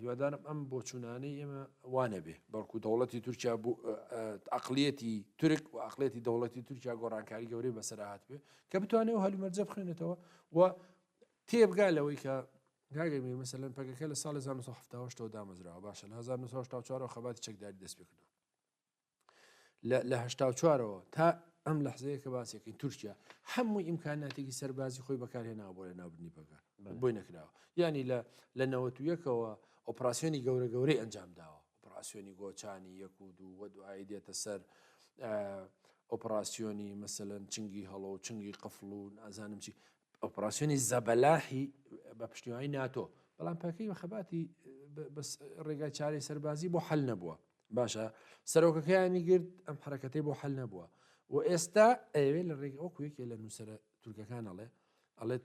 هیوادارم ئەم بۆچوونانەی ئێمە وانەبێ بەڵکو دەوڵەتی تورکیا عقلیەتی تورک و عقلێتی دەوڵەتی تورکیا گۆڕانکاری گەورەی بەسەر هاات بێ کە بتوانێت و هەلومەرجە بخوێنێتەوە و تێبگا لەوەی کە کاک ئەمیر مەسەلەن پەکەکە لە ساڵی 1970 ەوە دامەزراوە باشە لە 1974 ەوە خەباتی چەکداری دەست پێ کردووە لە 84ەوە تا ئەم لەحزەیە کە باسێکین تورکیا هەموو ئیمکاناتێکی سەربازی خۆی بەکارهێناوە بۆ لە ناوبردنی پەکە بۆی نەکراوە یعنی لە لە 91ەوە ئۆپراسیۆنی گەورە گەورەی ئەنجام داوە ئۆپراسیۆنی گۆچانی یەک و دوو وە دوایی دێتە سەر ئۆپراسیۆنی مەسەلەن چنگی هەڵۆ و چنگی قفڵ و نازانم چی ئۆپراسیۆنی زەبەلاحی بە پشتیوانی ناتۆ بەڵام پەکەی بە خەباتی بەس ڕێگای چارەی سەربازی بۆ حل نەبووە باشە سەرۆکەکەیانی گرت ئەم حرەکەتەی بۆ حل نەبووە و ئێستا ئەوێ لە ڕێگە وەکو یەکێ لە نووسرە تورکەکان ئەڵێ ئەڵێت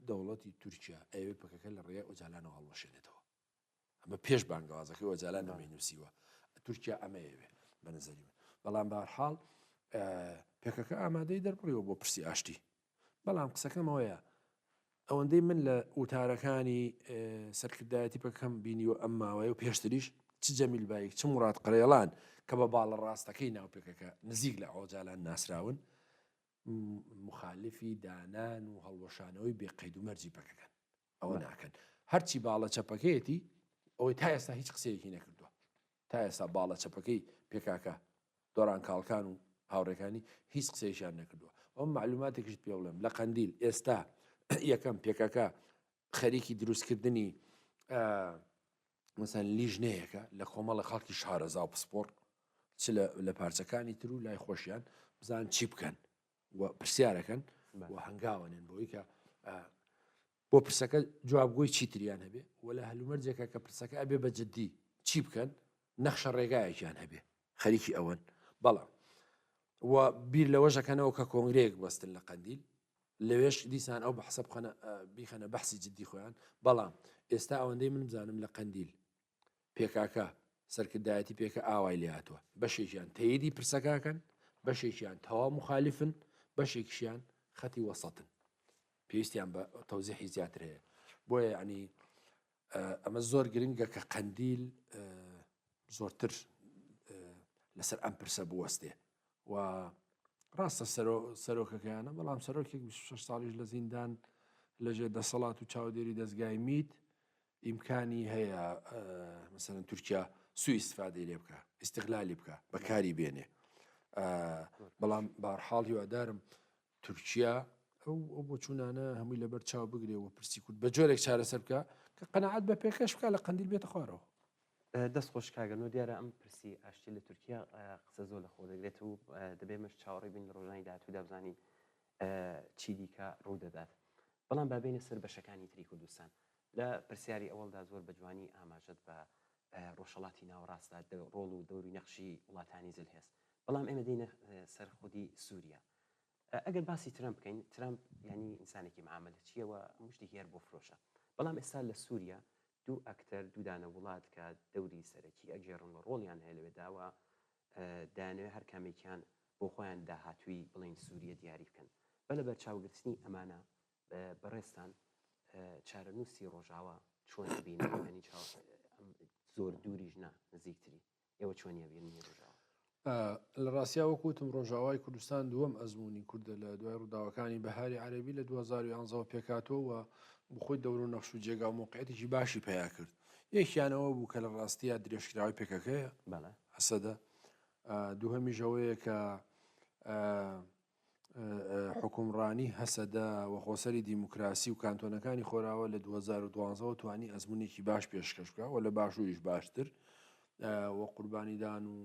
دەوڵەتی تورکیا ئەوێ پەکەکە لە ڕێگای ئۆجالانەوە هەڵوەشێنێتەوە ئەمە پێش بانگەوازەکەی ئۆجالان ئەمەی نووسیوە تورکیا ئەمەیەوێ بە نظری من بەڵام بارحاڵ پێکەکە ئامادەی دەربڕیوە بۆ پرسی ئاشتی بەڵام قسەکەمەوەیە ئەوەندەی من لە وتارەکانی سەرکردایەتی پەکەم بینیوە ئەم ماوەیە و پێشتریش چ جەمیل بایک چ مراد قەرێڵان کە بە باڵە ڕاستەکەی ناو پێکەکە نزیک لە ئۆجالان ناسراون مخالفی دانان و هەڵوەشانەوەی بێ قەید و مەرجی پەکەکەن ئەوە ناکەن هەرچی باڵە چەپەکەیەتی ئەوەی تا ئێستا هیچ قسەیەکی نەکردووە تا ئێستا باڵە چەپەکەی پێکاکە دۆران کاڵکان و هاوڕێکانی هیچ قسەیەکیان نەکردووە ئەو معلوماتێکیشت پێ بڵێم لە قەندیل ئێستا یەکەم پێکەکە خەریکی دروستکردنی مەسەن لیژنەیەکە لە کۆمەڵە خەڵکی شارەزا و پسپۆڕ چ لە پارچەکانی تر و لای خۆشیان بزان چی بکەن و پرسیارەکەن و هەنگاوەنێن بۆی کە بۆ پرسەکە جوابگۆی چیتریان هەبێ و لە هەلومەرجێکە کە پرسەکە ئەبێ بە جددی چی بکەن نەخشە ڕێگایەکیان هەبێ خەریکی ئەوەن بەڵام و بیر لەوەشەکەنەوە کە کۆنگرەیەک بەستن لە قەندیل لەوێش دیسان ئەو بەحسە بخەنە بیخەنە بەحسی جددی خۆیان بەڵام ئێستا ئەوەندەی من بزانم لە قەندیل پێکاکە سەرکردایەتی پێکە ئاوای لێهاتووە بەشێکیان تەیدی پرسەکەکەن بەشێکیان تەواو مخالفن بەشێکیشیان خەتی وەسەتن پێویستیان بە تەوزیحی زیاتر هەیە بۆیە ینی ئەمە زۆر گرنگە کە قەندیل زۆرتر لەسەر ئەم پرسە بوەستێ و. ڕاستە سەرۆکەکەیانە بەڵام سەرۆکێک 26 ساڵیش لە زیندان لەژێر دەسەڵات و چاودێری دەستگای میت ئیمکانی هەیە مەسەلەن تورکیا سوئی ئیستفادەی لێ بکە ئیستغلالی بکە بەکاری بێنێ بەڵام بارحاڵ هیوادارم تورکیا ئەو ئەو بۆچوونانە هەمووی لەبەر چاو بگرێ و پرسی کورد بە جۆرێک چارەسەر بکە کە قەنەعات بە پێکەش بکە لە قەندیل بێتە خوارەوە. دەست خۆش کاک گەنۆ دیارە ئەم پرسی ئاشتی لە تورکیا قسە زۆر لە خۆ دەگرێت و دەبێ مەش چاوەڕێ بین لە ڕۆژانی داهاتوودا بزانین چی دیکە ڕوو دەدات بەڵام با بێینە سەر بەشەکانی تری کوردستان لە پرسیاری ئەوەڵدا زۆر بە جوانی ئاماژەت بە ڕۆژهەڵاتی ناوەڕاستدا ڕۆڵ و دەوری نەخشی وڵاتانی زلهێز بەڵام ئێمە دێینە سەر خودی سووریا ئەگەر باسی ترەمپ بکەین ترەمپ یانی ئینسانێکی معامەلەچییە و هەموو شتێکی هەر بۆ فرۆشە بەڵام ئێستا لە سووریا دوو ئەکتەر دوو دانە وڵات کە دەوری سەرەکی ئەگێڕن و ڕۆڵیان هەیە لەوێدا و دەیانەوێت هەر کامێکیان بۆ خۆیان داهاتووی بڵێین سووریە دیاری بکەن بە لەبەرچاوگرتنی ئەمانە بەڕێزتان چارەنووسی ڕۆژاوا چۆن ئەبینن یانی زۆر دووریش نا نزیکتری ئێوە چۆن ئەبینن ڕۆژاوا؟ لە ڕاستیا وەکو وتم ڕۆژاوای کوردستان دووەم ئەزموونی کوردە لە دوای ڕووداوەکانی بەهاری عەرەبی لە 2011 ەوە پێکهاتووە و بخۆی دەور و نەخش و جێگا و مۆقعیەتێکی باشی پەیا کرد یەکیان ئەوە بوو کە لە ڕاستیا درێژکراوەی پێکەکەیە بەڵێ هەسەدە دووهەمیش ئەوەیە کە حوکمڕانی هەسەدە و خۆسەری دیموکراسی و کانتۆنەکانی خۆراوە لە 2012 ەوە توانی ئەزمونێکی باش پێشکەش بکە و لە باشووریش باشتر و قوربانیدان و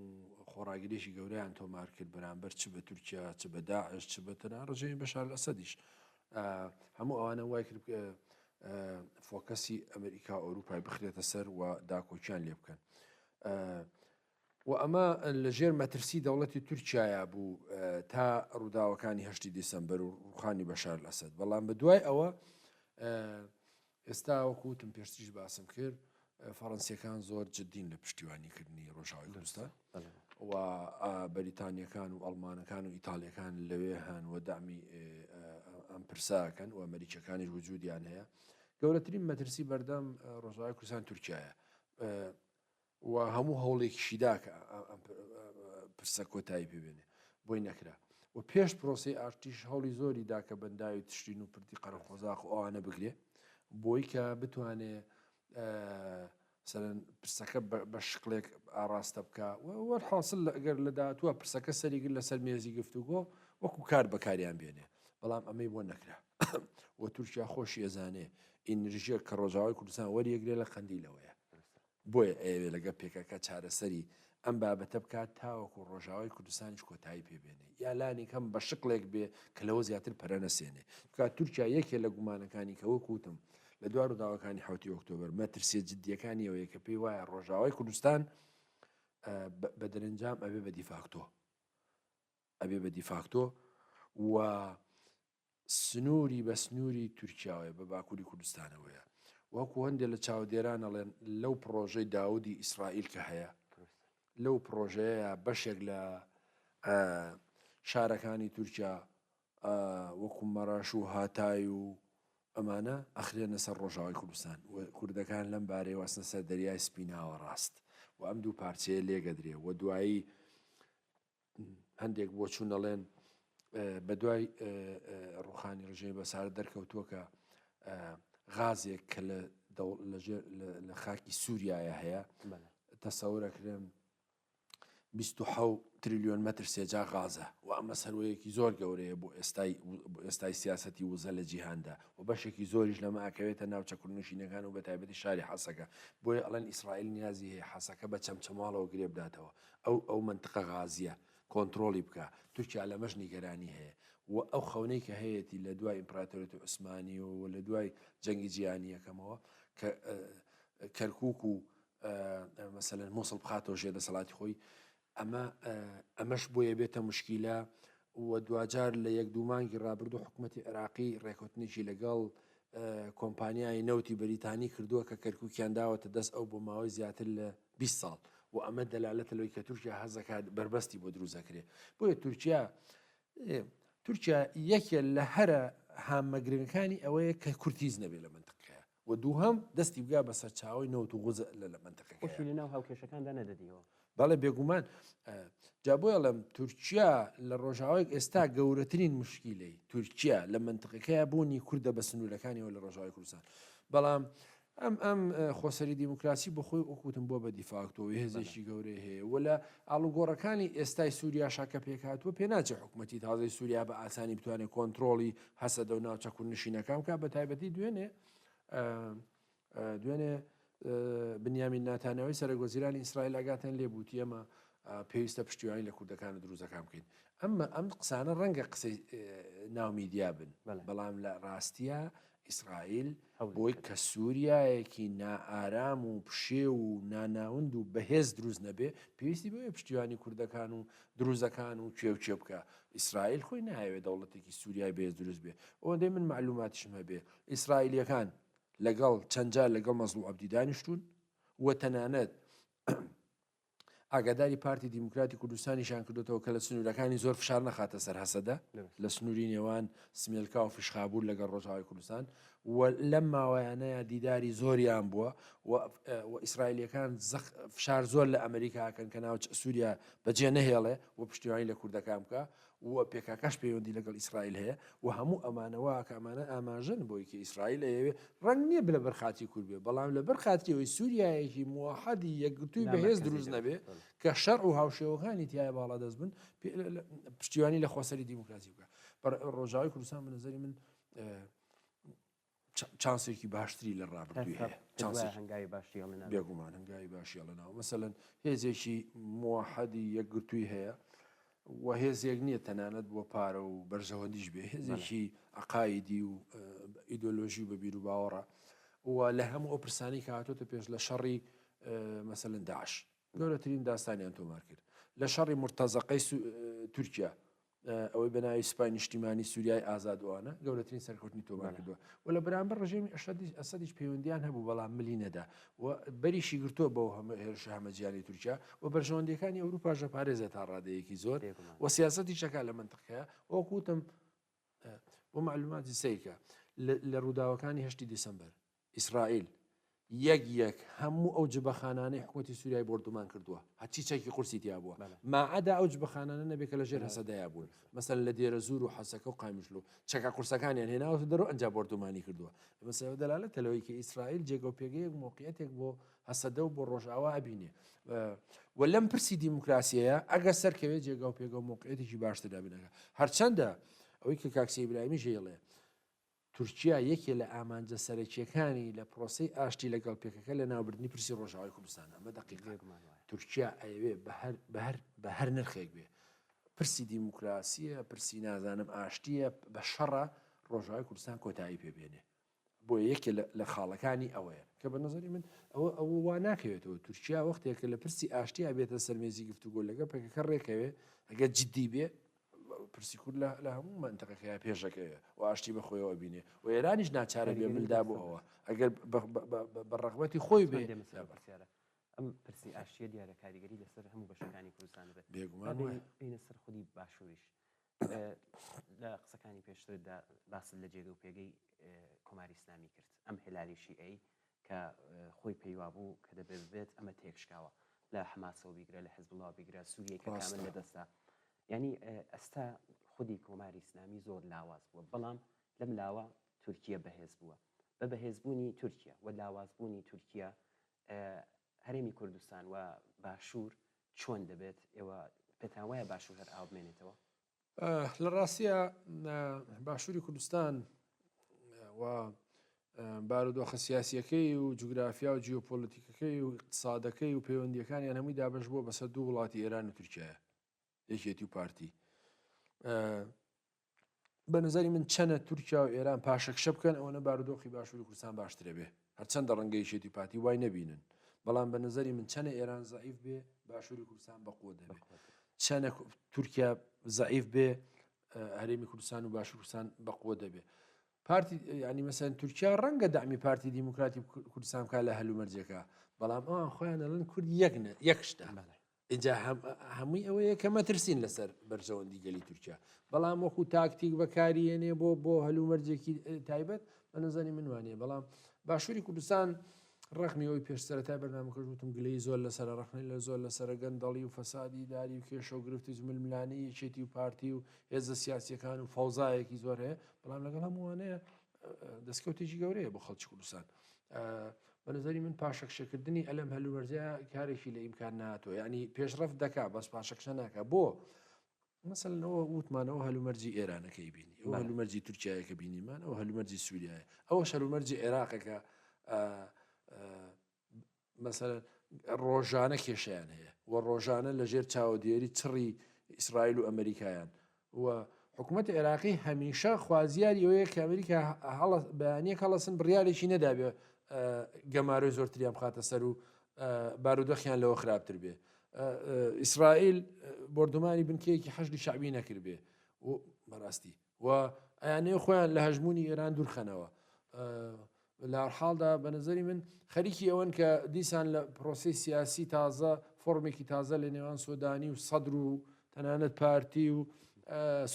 خۆڕاگریی گەورەیان تۆمار کرد بەرامبەر چ بە تورکیا چ بە داعش چ بە تەنانەت ڕژێمی بەشار ئەسەدیش هەموو ئەوانە وای کرد focus ی ئەمریکا و ئەوروپای بخرێتە سەر و داکۆکیان لێ بکەن. و ئەمە لە ژێر مەترسی دەوڵەتی تورکیایا بوو تا ڕووداوەکانی هەشتی دیسەمبەر و ڕوخانی بەشار ئەسەد بەڵام بە دوای ئەوە ئێستا وەکو وتم پێشتریش باسم کرد فەڕەنسیەکان زۆر جدین لە پشتیوانیکردنی ڕۆژاوای کوردستان و بەریتانیەکان و ئەڵمانەکان و ئیتالیەکان لەوێ هەن و دامی ئەم پرساکەن و ئەمریکەکانیش وجودیان هەیە گەورەترین مەترسی بەردەم ڕۆژاوای کوردستان تورکایە و هەموو هەوڵێکیشی دا کە ئەم پرسە کۆتایی پێ بێنێ بۆی نەکرا و پێش پرۆسی ئاشتیش هەوڵی زۆری دا کە بەنداوی تشرین و پردی قەرەقۆزاق و ئەوانە بگرێ بۆی کە بتوانێ سەرەن پرسەکە بە شکلێک ئاراستە بکە وەرحاصل ئەگەر لە داهاتووە پرسەکە سەریگر لەسەر مێزی گفتوگۆ وەکو کار بەکاریان بێنێ بەڵام ئەمەی بۆ نەکرا و تورکیا خۆشی ئەزانێ ئینرژیە کە ڕۆژاوای کوردستان وەریەگرێ لە قەندیلەوەیە بۆیە ئەیەوێ لەگەڵ پێکەکە چارەسەری ئەم بابەتە بکات تاوەکو ڕۆژاوای کوردستانیش کۆتایی پێ بێنێ یا لانی کەم بە شکڵێک بێ کە لەوە زیاتر پەرە نەسێنێ چونکە تورکیا یەکێ لە گومانەکانی کە وەک وتم لە دوا ڕووداوەکانی حەوتی ئۆکتۆبەر مەترسیە جدیەکانی ئەوەیە کە پێی وایە ڕۆژاوای کوردستان بە دەرەنجام ئەبێ بە دیفاکتۆ ئەبێ بە دیفاکتۆ و سنووری بە سنووری تورکیاوەیە، بە باکووری کوردستانەوەیە. وەکو هەندێ لە چاودێران ئەڵێن لەو پڕۆژەی داودی ئیسرائیل کە هەیە، لەو پڕۆژەیە بەشێک لە شارەکانی تورکیا وەکو مەڕەش و هاتای و ئەمانە ئەخرێنە سەر ڕۆژاوای کوردستان و کوردەکان لەم بارەیەوە ئەچنە سەر دەریای سپی ناوەڕاست و ئەم دوو پارچەیە لێگەدرێ و دوایی هەندێک بۆچوون ئەڵێن بە دوای ڕوخانی ڕژێمی بەسارە دەرکەوتووە کە غازێک کە لە لە خاکی سووریایە هەیە تەسەورەکرێن 26 تریلیۆن متر سێجا غازە و ئەمە سەروەیەکی زۆر گەورەیە بۆ ئێستای بۆ ئێستای سیاستی وزە لە جیهاندا و بەشێکی زۆریش لەمە ئەکەوێتە ناوچە کوردنشینەکان و بە تایبەتی شاری حەسەکە بۆیە ئەڵێن ئیسرائیل نیازی هەیە حەسەکە بە چەمچەماڵەوە گرێ بداتەوە ئەو ئەو مەنتقە غازیە کۆنترۆڵی بکا، تورکیا لەمەش نیگەرانی هەیە و ئەو خەونەی کە هەیەتی لە دوای ئیمپراتۆریەتی عوسمانی و لە دوای جەنگی جیهانی یەکەمەوە کە کەرکوک و مەسەلەن موسڵ بخاتەوە ژێر دەسەڵاتی خۆی ئەمە ئەمەش بۆیە بێتە مشکیلە و دواجار لە یەک دوو مانگی ڕابردوو حکوومەتی عێراقی ڕێکوتنێکی لەگەڵ کۆمپانیای نەوتی بەریتانی کردووە کە کەرکوکیان داوەتە دەست ئەو بۆ ماوەی زیاتر لە 20 ساڵ و ئەمە دەلالەتە لەوەی کە تورکیا حەز دەکات بەربەستی بۆ دروست دەکرێت بۆیە تورکیا تورکیا یەکێ لە هەرە هامە گرنگەکانی ئەوەیە کە کورتیز نەبێت لە منتقەیە و دووهەم دەستی بگا بە سەرچاوی نەوت و غوزە لە لە منتقەکە خۆشی لە ناو هاوکێشەکاندا نەدەدیەوە. بەڵێ بێگومان جا بۆ ئەڵێم تورکیا لە ڕۆژاوای ئێستا گەورەترین مشکیلەی تورکیا لە منتقەکەی بوونی کوردە بە سنوورەکانیەوە لە ڕۆژاوای کوردستان بەڵام ئەم ئەم خۆسەری دیموکراسی بۆ خۆی وەکوتم بۆ بە دیفاکتۆ هێزێکی گەورەی هەیە و لە ئاڵوگۆڕەکانی ئێستای سووریاشا کە پێکهاتووە پێناچێ حکوومەتی تازەی سووریا بە ئاسانی بتوانێت کۆنتترۆڵی هەسەدە و ناوچە کوردنشینەکان بکات بە تایبەتی دوێنێ دوێنێ بنیامین ناتانیاهۆی سەرەک وەزیرانی ئیسرائیل ئاگاتان لێ بوو ئێمە پێویستە پشتیوانی لە کوردەکان و دروزەکان بکەین ئەمە ئەم قسانە ڕەنگە قسەی ناو میدیا بن بەڵام لە ڕاستیە ئیسرائیل بۆی کە سووریایەکی نائارام و پشێو و ناناوند و بەهێز دروست نەبێ پێویستی بەوەیە پشتیوانی کوردەکان و دروزەکان و کوێ و کوێ بکە ئیسرائیل خۆی نایەوێت دەوڵەتێکی سووریای بەهێز دروست بێ ئەوەندەی من معلوماتیشم هەبێ ئیسرائیلیەکان لەگەڵ چەند جار لەگەڵ مەزڵوم عەبدی دانیشتوون و تەنانەت ئاگاداری پارتی دیموکراتی کوردستانیشان کردوتەوە کە لە سنوورەکانی زۆر فشار نەخاتە سەر هەسەدە لە سنووری نێوان سمێلکا و فشخابور لەگەڵ ڕۆژاوای کوردستان و لەم ماوەیانەیە دیداری زۆریان بووە و ئیسرائیلەکان فشار زۆر لە ئەمریکاکەن کە ناوچ سووریا بەجێ نەهێڵێ و پشتیوانی لە کوردەکان بکە و پێکاکاش پەیوەندی لەگەڵ ئیسرائیل هەیە و هەموو ئەمانە وا کە ئەمانە ئاماژەن بۆی کە ئیسرائیل ئەیەوێ ڕەنگ نییە لەبەر خاتری کورد بێ بەڵام لەبەر خاتری ئەوەی سووریایەکی موحدی یەکگرتووی بەهێز دروست نەبێ کە شەرع و هاوشێوەکانی تایە باڵادەست بن پشتیوانی لە خۆسەری دیموکراسی بکە ڕۆژاوای کوردستان بە نظری من چانسێکی باشتری لە ڕابردووی هەیە چانسێک هەنگاوی باشی هەڵێنا بێگومان هەنگاوی باشی هەڵێناوە مەسەلەن هێزێکی موحدی یەکگرتووی هەیە و هێزێک نییە تەنانەت بۆ پارە و بەرژەوەندیش بێ هێزێکی عقایدی و ئیدۆلۆژی و بە بیر و باوەڕە و لە هەموو ئەو پرسانی کە هاتۆتە پێش لە شەڕی مەسەلەن داعش گەورەترین داستانیان تۆمار کرد لە شەڕی مرتەزەقەی تورکیا ئەوەی بە ناوی سوپای نیشتیمانی سووریای ئازادوانە گەورەترین سەرکەوتنی تۆمار کردووە و لە بەرامبەر ڕژێمی ئەسەدیش پەیوەندیان هەبوو بەڵام ملی نەدا و بەریشی گرتووە بەو هەمە هێرشە هەمەجیانی تورکیا و بەرژەوەندیەکانی ئەوروپاش دەپارێزێت تا ڕادەیەکی زۆر و سیاسەتی چەکا لە منتقەیە وەکوتم بۆ معلوماتی سیرکە لە ڕووداوەکانی هەشتی دیسمبەر ئیسرائیل یەک یەک هەموو ئەو جبەخانانەی حکوومەتی سووریای بۆردومان کردووە هەرچی چەکی قورسی تیا بووە ماعەدا ئەو جبەخانانە نەبێت کە لە ژێر هەسەدەیا بوون مەسەلەن لە دێرەزوور و حەسەکە و قامیشلو چەکە قورسەکانیان هێناوەتە دەرەوە ئەنجا بۆردومانی کردووە مەسەلە دەلالەتە لەوەی کە ئیسرائیل جێگە و پێگەیەک مۆقعیەتێک بۆ هەسەدە و بۆ ڕۆژئاوا ئەبینێ و لەم پرسی دیموکراسیەیە ئەگەر سەرکەوێت جێگا و پێگە و مۆقعیەتێکی باشتر دابینەکە هەرچەندە ئەوەی کە کاک سەید ئیبراهیمی ژێڵێ تورکیا یەکێ لە ئامانجە سەرەکییەکانی لە پرۆسەی ئاشتی لەگەڵ پێکەکە لەناوبردنی پرسی ڕۆژاوای کوردستانە. ئەمە دەقیقە. تورکیا ئەیەوێ بە هەر بە هەر بە هەر نرخێک بێ پرسی دیموکراسییە، پرسی نازانم ئاشتییە، بە شەڕە ڕۆژاوای کوردستان کۆتایی پێ بێنێ. بۆیە یەکێ لە خاڵەکانی ئەوەیە کە بە نظری من ئەوە ئەوە وا ناکەوێتەوە تورکیا وەختێک کە لە پرسی ئاشتیا بێتە سەر مێزی گفتوگۆ لەگەڵ پەکەکە ڕێکەوێ ئەگەر جدی بێ پرسی کورد لە هەموو مەنتەقەکەیا پێشەکەوێ و ئاشتی بە خۆیەوە بینێ و ئێرانیش ناچارە بێ ملدا بۆ ئەوە ئەگەر بە ڕەغبەتی خۆی بێ پرسیارە ئەم پرسی ئاشتیە دیارە کاریگەری لەسەر هەموو بەشەکانی کوردستان بێت بێگومان بینە سەر خودی باشووریش لە قسەکانی پێشتردا باست لە جێگە و پێگەی کۆماری ئیسلامی کرد ئەم هێلالی شیعەی کە خۆی پێی وابوو کە دەبێ ببێت ئەمە تێکشکاوە لە حەماسەوە بیگرە لە حزبوڵڵا بیگرە سووریە کە کامل لەدەستدا یعنی ئەستا خودی کۆماری ئیسلامی زۆر لاواز بووە بەڵام لەم لاوە تورکیە بەهێز بووە بە بەهێزبوونی تورکیا و لاوازبوونی تورکیا هەرێمی کوردستان و باشوور چۆن دەبێت ئێوە پێتان وایە باشوور هەر ئاو بمێنێتەوە؟ لە ڕاستیە باشووری کوردستان و بارودۆخە سیاسیەکەی و جوگرافیا و جیۆپۆلەتیکەکەی و اقتصادەکەی و پەیوەندیەکانیان هەمووی دابش بووە بەسەر دوو وڵاتی ئێران و تورکیا یەکێتی و پارتی بە نظری من چەنە تورکیا و ئێران پاشەکشە بکەن ئەوەنە بارودۆخی باشووری کوردستان باشترە بێ هەرچەندە ڕەنگە یەکێتی پارتی وای نەبینن بەڵام بە نظری من چەنە ئێران زعیف بێ باشووری کوردستان بەقوە دەبێ چەنە تورکیا زعیف بێ هەرێمی کوردستان و باشوور کوردستان بەقوە دەبێ پارتی ینی مەسەن تورکیا ڕەنگە دامی پارتی دیموکراتی کوردستان بکە لە هەلومەرجەکە بەڵام ئەوان خۆیان ئەڵێن کورد یەک یەک شتە ئینجا هەمووی ئەوەیە کە مەترسین لەسەر بەرژەوەندی گەلی تورکیا بەڵام وەکو تاکتیک بەکاریێنێ بۆ بۆ هەلومەرجێکی تایبەت بە نەزەنی من وانە بەڵام باشووری کوردستان. ڕەغمی ئەوەی پێش سەرەتای بەرنامەکەش وتم گلەیی زۆر لەسەرە، ڕەخنەی لە زۆر لەسەرە، گەندەڵی و فەسادی ئیداری و کێشە و گرفتی و ململانێی یەکێتی و پارتی و هێزە سیاسییەکان و فەوزایەکی زۆر هەیە، بەڵام لەگەڵ هەمووانەیە دەستکەوتێکی گەورەیە بۆ خەڵکی کوردستان. بە نظری من پاشەکشەکردنی ئەلەم هەلومەرجە کارێکی لە ئیمکان ناتۆ ینی پێشڕەفت دەکا بەس پاشەکشە ناکە بۆ مەسەلەن ئەوە وتمان ئەوە هەلومەرجی ئێرانەکەی بینی ئەو هەلومەرجی تورکایەکە بینیمان ئەو هەلومەرجی سووریایە ئەوە هەلومەرجی عێراقەکە مەسەلەن ڕۆژانە کێشیان هەیە و ڕۆژانە لەژێر چاوەدێری چڕی ئیسرائیل و ئەمریکایان و حکوومەت عێراقی هەمیشە خوازیاری ئەوەیە کە ئەمریکا بەیانیەک هەڵەسن بڕیارێکی نەدابێ گەمارۆی زۆرتریان بخاتە سەر و بارودۆخیان لەوە خراپتر بێ ئیسرائیل بۆردومانی بنکەیەکی حەشدی شەعبی نەکردبێ و بەڕاستی و ئەیانەیە خۆیان لە هەژمونی ئێران دوورخەنەوە لە حاڵدا بە نظری من خەریکی ئەوەن کە دیسان لە پرۆسی سیاسی تازە فۆرمێکی تازە لە نێوان سۆدانی و سەدر و تەنانەت پارتی و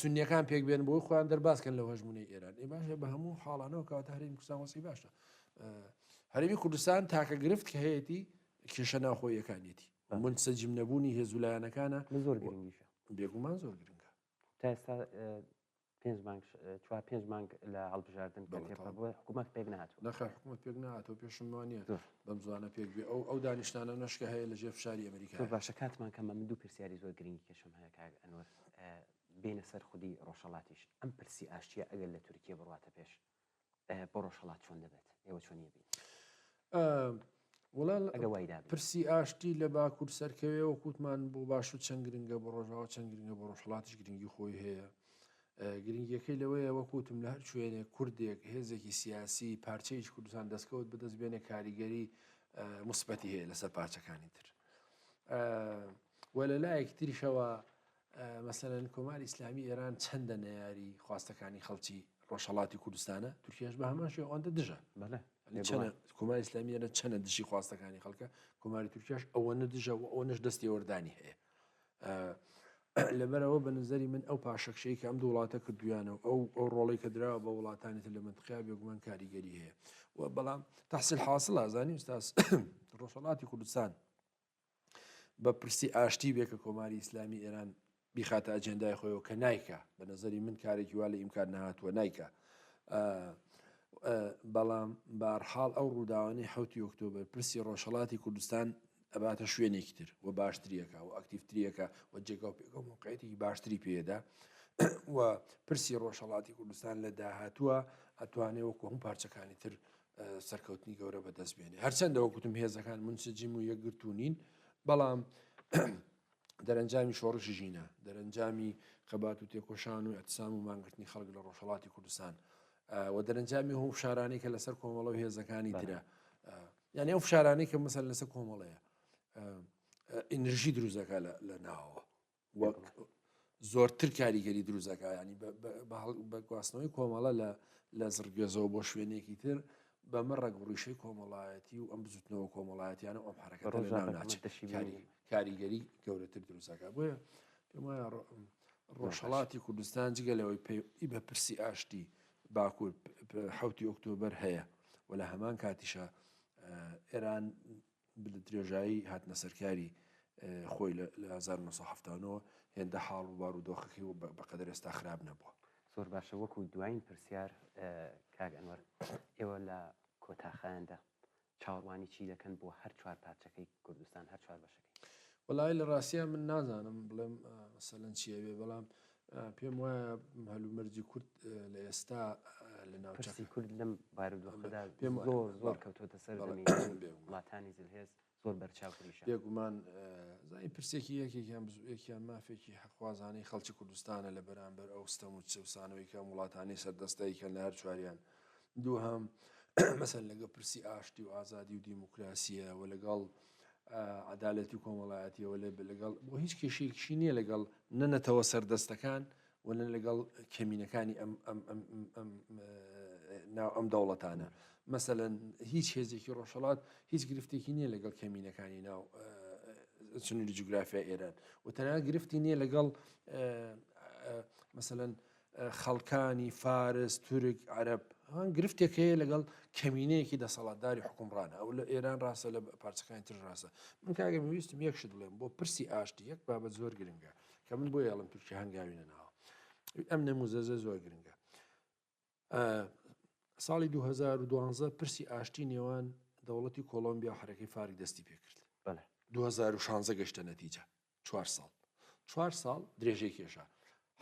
سنیەکان پێک بێن بۆی خۆیان دەربازکەن لە هەژمونەی ئێران ئێ باشە بە هەموو حاڵانەوە کەواتە هەرێمی کوردستان وەسی باشە هەرێمی کوردستان تاکە گرفت کە هەیەی کێشە ناوخۆییەکانیەتی منسەجم نەبوونی هێز و لایەنەکانە زۆر گرنگیشە بێگومان زۆر گرنگە تا ئێستا پێنج مانگ چوار پێنج مانگ لە هەڵبژاردن کە تێپەڕ بووە حکوومەت پێک نهاتوو نەخێر حکوومەت پێک نهاتەوە پێشم وانە بەم زوانە پێک بێ ئەو ئەو دانیشتانە نەشکە هەیە لە ژێر فشاری ئەمریکا زۆر باشە کاتمان کەمە من دوو پرسیاری زۆر گرنگی کێشم هەیە کاک ئەنوەر بێنە سەر خودی ڕۆژهەڵاتیش ئەم پرسی ئاشتیە ئەگەر لە تورکیە بڕواتە پێش بۆ ڕۆژهەڵات چۆن دەبێت ئێوە چۆن یەبین؟ وڵا پرسی ئاشتی لە باکوور سەرکەوێ وەکوتمان بۆ باش و چەند گرنگە بۆ ڕۆژاوە چەند گرنگە بۆ ڕۆژهڵاتیش گرنگی خۆی هەیە گرنگیەکەی لەوەیە وەکوتم لە هەر شوێنێک کوردێک هێزێکی سیاسی پارچەیەکی کوردستان دەستکەوت بەدەست بێنێ کاریگەری موسبەتی هەیە لەسەر پارچەکانی تر و لە لایەکی تریشەوە مەسەلەن کۆماری ئیسلامی ئێران چەندە نەیاری خواستەکانی خەڵکی ڕۆژهەڵاتی کوردستانە تورکیاش بە هەمان شێوە ئەوەندە دژە چەنە کۆماری ئیسلامی ئێران چەنە دژی خواستەکانی خەڵکە کۆماری تورکیاش ئەوەنە دژە و ئەوەنەش دەستی وەردانی هەیە لەبەرەوە بە نظری من ئەو پاشەکشەی کە ئەم دوو وڵاتە کردویانە و ئەو ئەو ڕۆڵی کە دراوە بە وڵاتانی تر لە منتقیا بێگومان کاریگەری هەیە و بەڵام تحصیل حاصل ئازانی ئوستاز ڕۆژهەڵاتی کوردستان بە پرسی ئاشتی بێ کە کۆماری ئیسلامی ئێران بیخاتە ئەجێندای خۆیەوە کە نایکا بە نظری من کارێکی وا لە ئیمکان نەهاتووە نایکا بەڵام بارحاڵ ئەو ڕووداوانەی حوتی ئۆکتۆبەر پرسی ڕۆژهڵاتی کوردستان ئەباتە شوێنێکی تر و باشتریەکە و ئەکتیفتریەکە و جێگا و پێگە و موقعیەتێکی باشتری پێدا و پرسی ڕۆژهڵاتی کوردستان لە داهاتووە ئەتوانێ وەکو هەموو پارچەکانی تر سەرکەوتنی گەورە بەدەست بێنێ هەرچەندە وەکوتم هێزەکان منسجیم و یەکگرتوو نین بەڵام دەرەنجامی شۆڕشی ژینە دەرەنجامی خەبات و تێکۆشان و اعتصام و مانگرتنی خەڵک لە ڕۆژهڵاتی کوردستان و دەرەنجامی هەم فشارانەی کە لەسەر کۆمەڵە و هێزەکانی ترە یعنی ئەو فشارانەی کە مەسەل لەسەر کۆمەڵەیە ئینرژی دروزەکە لە ناوەوە وەک زۆرتر کاریگەری دروست دەکات ینی بە گواستنەوەی کۆمەڵە لە لە زڕگوێزەوە بۆ شوێنێکی تر بەمە ڕەگ و ڕیشەی کۆمەڵایەتی و ئەم بزوتنەوە کۆمەڵایەتیانە ئەم حرەکەتە لەناو ناچێت کاریگەری گەورەتر دروست دەکات بۆیە پێم وایە ڕۆژهەڵاتی کوردستان جگە لەوەی پێی بە پرسی ئاشتی باکوور حوتی ئۆکتۆبەر هەیە و لە هەمان کاتیشە ئێران لە درێژایی هاتنە سەرکاری خۆی لە 1970 هێندە حاڵ و بارودۆخەکەی و بەقەدەر ئێستا خراپ نەبووە. زۆر باشە وەکو دوایین پرسیار کاک ئەنوەر ئێوە لە کۆتاخایەندا چاوەڕوانی چی دەکەن بۆ هەر چوار پارچەکەی کوردستان هەر چوار بەشەکەی؟ وەڵی لە ڕاستیا من نازانم بڵێم مەسەلەن چیە بێ بەڵام پێم وایە هەلومەرجی کورد لە ئێستا لە ناوچەی کورد لەم بارودۆخەدا پێم زۆر زۆر کەوتۆتە سەر زەمین وڵاتانی زلهێز زۆر بەرچاوتریشە بێگومان زانی پرسێکی یەکێکیان بزوێکیان مافێکی حەقوازانەی خەڵکی کوردستانە لە بەرامبەر ئەو ستەم و چەوسانەوەی کە ئەم وڵاتانی سەردەستەیکەن لە هەر چواریان دووهەم مەسەن لەگە پرسی ئاشتی و ئازادی و دیموکراسیە و لەگەڵ عەدالەتی کۆمەڵایەتیەوە لێ لەگەڵ بۆ هیچ کێشەیەکیشی نییە لەگەڵ نە نەتەوە سەردەستەکان و نە لەگەڵ کەمینەکانی ئەم ئەم ئەم ئەم ناو ئەم دەوڵەتانە مەسەلەن هیچ هێزێکی ڕۆژهەڵات هیچ گرفتێکی نییە لەگەڵ کەمینەکانی ناو سنووری جوگرافیا ئێران و تەنها گرفتی نییە لەگەڵ مەسەلەن خەڵکانی فارس تورک عەرەب. ئەوان گرفتێک هەیە لەگەڵ کەمینەیەکی دەسەڵاتداری حکومڕانە ئەو لە ئێران ڕاستە لە پارچەکانی تر ڕاستە من کاگە ویستم یەک شت بڵێم بۆ پرسی ئاشتی یەک بابەت زۆر گرنگە کە من بۆ یاڵم تورکیا هەنگاوی نەناوە ئەم نەموزەزە زۆر گرنگە ساڵی 2012 پرسی ئاشتی نێوان دەوڵەتی کۆلۆمبیا و حرەکەی فارک دەستی پێکرد 2016 گەشتە نەتیجە چوار ساڵ چوار ساڵ درێژەی کێشا.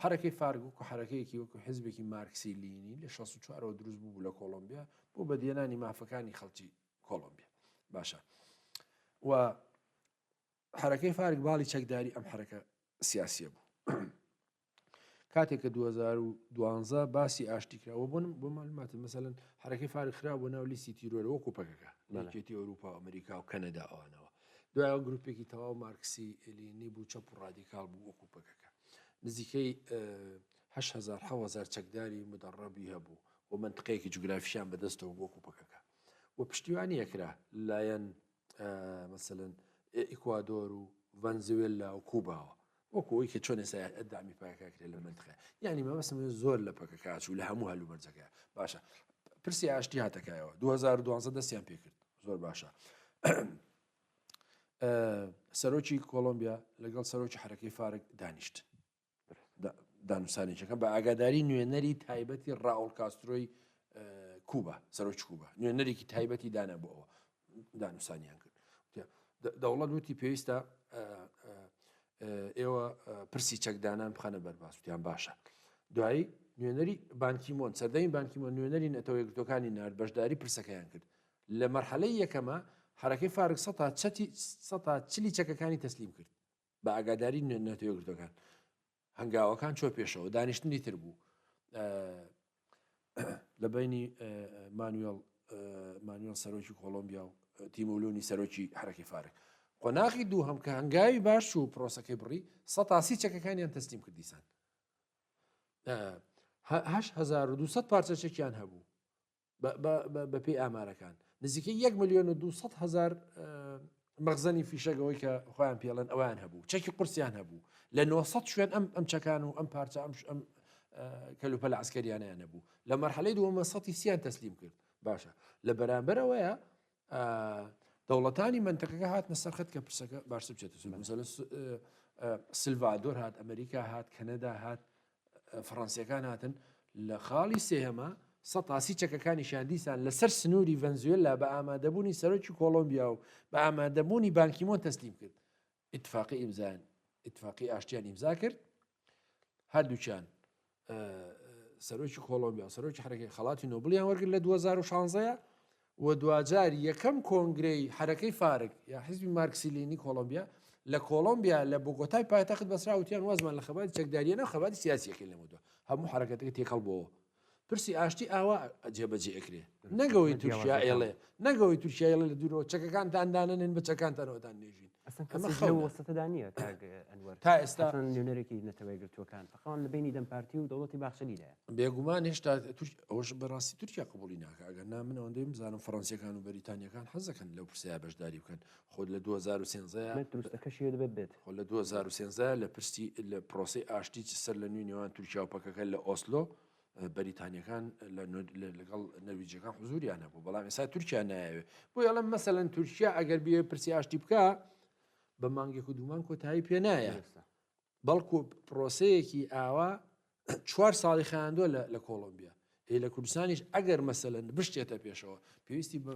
حەرەکەی فارک وەکو حەرەکەیەکی وەکو حزبێکی مارکسی لینی لە 64ەوە دروست بوو لە کۆڵۆمبیا بۆ بەدیێنانی مافەکانی خەڵکی کۆڵۆمبیا باشە و حەرەکەی فارک باڵی چەکداری ئەم حەرەکە سیاسیە بوو. کاتێک کە 2012 باسی ئاشتی کراوە بۆن بۆ معلومات مەسەلەن حرەکەی فارک خرا بۆ ناو لیستی تیرۆر وەکو پەکەکە یەکێتی ئەوروپا و ئەمریکا و کەنەدا ئەوانەوە دوایەوە گروپێکی تەواو مارکسی لینی بوو چەپ و ڕادیکاڵ بوو وەکو پەکەکە نزیکەی 8هزار 1000 چەکداری مدەڕەبی هەبوو و منطقەیەکی جوگرافیشیان بەدەستەوە وەکو پەکەکە و پشتیوانی ئەکرا لایەن مەسەلەن ئیکوادۆر و ڤەنزوێلا و کوباوە وەکو ئەوی کە چۆن ئێستا دامی پەکەکە کرێ لە منتقە یعنی مەبەستم زۆر لە پەکەکە چوو لە هەموو هەلومەرجەکە باشە پرسی ئاشتی هاتەکایەوە 2012 دەستیان پێکرد زۆر باشە سەرۆکی کۆلۆمبیا لەگەڵ سەرۆکی حرەکەی فارک دانیشت دانوسانێکەکە بە ئاگاداری نوێنەری تایبەتی ڕاوڵ کاسترۆی کوبا سەرۆکی کوبا نوێنەرێکی تایبەتی دانا بۆ ئەوە دانوسانیان کرد دەوڵەت وتی پێویستە ئێوە پرسی چەکدانان بخەنە بەرباس وتیان باشە دوایی نوێنەری بانکیمۆن سەردەمی بانکیمۆن نوێنەری نەتەوە یەکگرتووەکانی نارد بەشداری پرسەکەیان کرد لە مەرحەلەی یەکەمە حرەکەی فارک سە چەتی سە چلی چەکەکانی تەسلیم کرد بە ئاگاداری نەتەوە یەکگرتووەکان هەنگاوەکان چۆ پێشەوە دانیشتنی تر بوو لە بینی مانوێل مانوێل سەرۆکی کۆلۆمبیا و تیمولونی سەرۆکی حرەکی فارک قۆناغی دووهەم کە هەنگاوی باش و پرۆسەکەی بڕی سەتاسی چەکەکانیان تەسلیم کردیسان 1900 پارچە چەکیان هەبوو بە پێی ئامارەکان نزیکەی 1 میلیۆن و 200 هزار مەخزەنی فیشەکەوەی کە خۆیان پێڵێن ئەویان هەبوو چەکی قورسیان هەبوو لە 900 شوێن ئەم ئەم چەکان و ئەم پارچە ئەم ئەم کەلوپەلە عسکەریانیان هەبوو لە مەرحەلەی دووەمە سەتی سیان تەسلیم کرد باشە لە بەرامبەرەوەیە دەوڵەتانی منتەکەەکە هاتنە سەرخەت کە پرسەکە باشتر بچێتە سەر سلڤادۆر هات ئەمریکا هات کەنەدا هات فەڕەنسیەکان هاتن لە خاڵی سێهەما سەتاسی چەکەکانیشیان دیسان لەسەر سنووری ڤەنزوێلا بە ئامادەبوونی سەرۆکی کۆڵۆمبیا و بە ئامادەبوونی بانکیمۆن تەسلیم کرد ئیتفاقی ئیمزان ئیتفاقی ئاشتیان ئیمزا کرد هەردووکیان سەرۆکی کۆڵۆمبیا و سەرۆکی حرەکەی خەڵاتی نۆبڵیان وەرگر لە 2016 و دواجار یەکەم کۆنگرەی حەرەکەی فارک یا حیزبی مارکسی لینی کۆڵۆمبیا لە کۆڵۆمبیا لە بۆگۆتای پایتەخت بەسرا وتیان وازمان لە خەباتی چەکداریە نە خەباتی سیاسیەکەی لەمەودوا هەموو حەرەکەتەکە تێکەڵ بۆوە پرسی ئاشتی ئاوا جێبەجێ ئەکرێ نەگەوەی تورکیا ئێڵێ نەگەوەی تورکیا ئێڵێ لە دوورەوە چەکەکانتان دانەنێن بە چەکانتانەوەتان نێژین ئەسڵەن ئەمە کەسیش لەو خەونە. وەسەتەدا نییە کاک ئەنوەر تا ئێستا ئەسڵەن نوێنەرێکی نەتەوە یەکگرتووەکان فەقەوان لە بەینی دەم پارتی و دەوڵەتی باخچەلیدایە. بێگومان هێشتا تورک ئەوەش بەڕاستی تورکیا قبوڵی ناکا ئەگەر نا من ئەوەندەی بزانم فەڕەنسیەکان و بەریتانیەکان حەز دەکەن لەو پرسەیا بەشداری بکەن خۆ لە 2013 من دروستەکەشی دەبێت بێت. خۆ لە 2013 لە پرسی لە پرۆسەی ئاشتی سەر لە نوێی نێوان تورکیا و پەکەکە لە ئۆسلۆ بەریتانیەکان لەگەڵ نەرویجەکان حزوریان هەبوو بەڵام ئێستا تورکیا نایەوێت بۆ ئەڵم مەسەلەن تورکیا ئەگەر بێ پرسی ئاشتی بکە بە مانگێک و دوومان کۆتایی پێ نایە بەڵکو پرۆسەیەکی ئاوا چوار ساڵی خایاندووە لە کۆڵۆمبیا ئێ لە کوردستانیش ئەگەر مەسەلەن بشتێتە پێشەوە پێویستی بە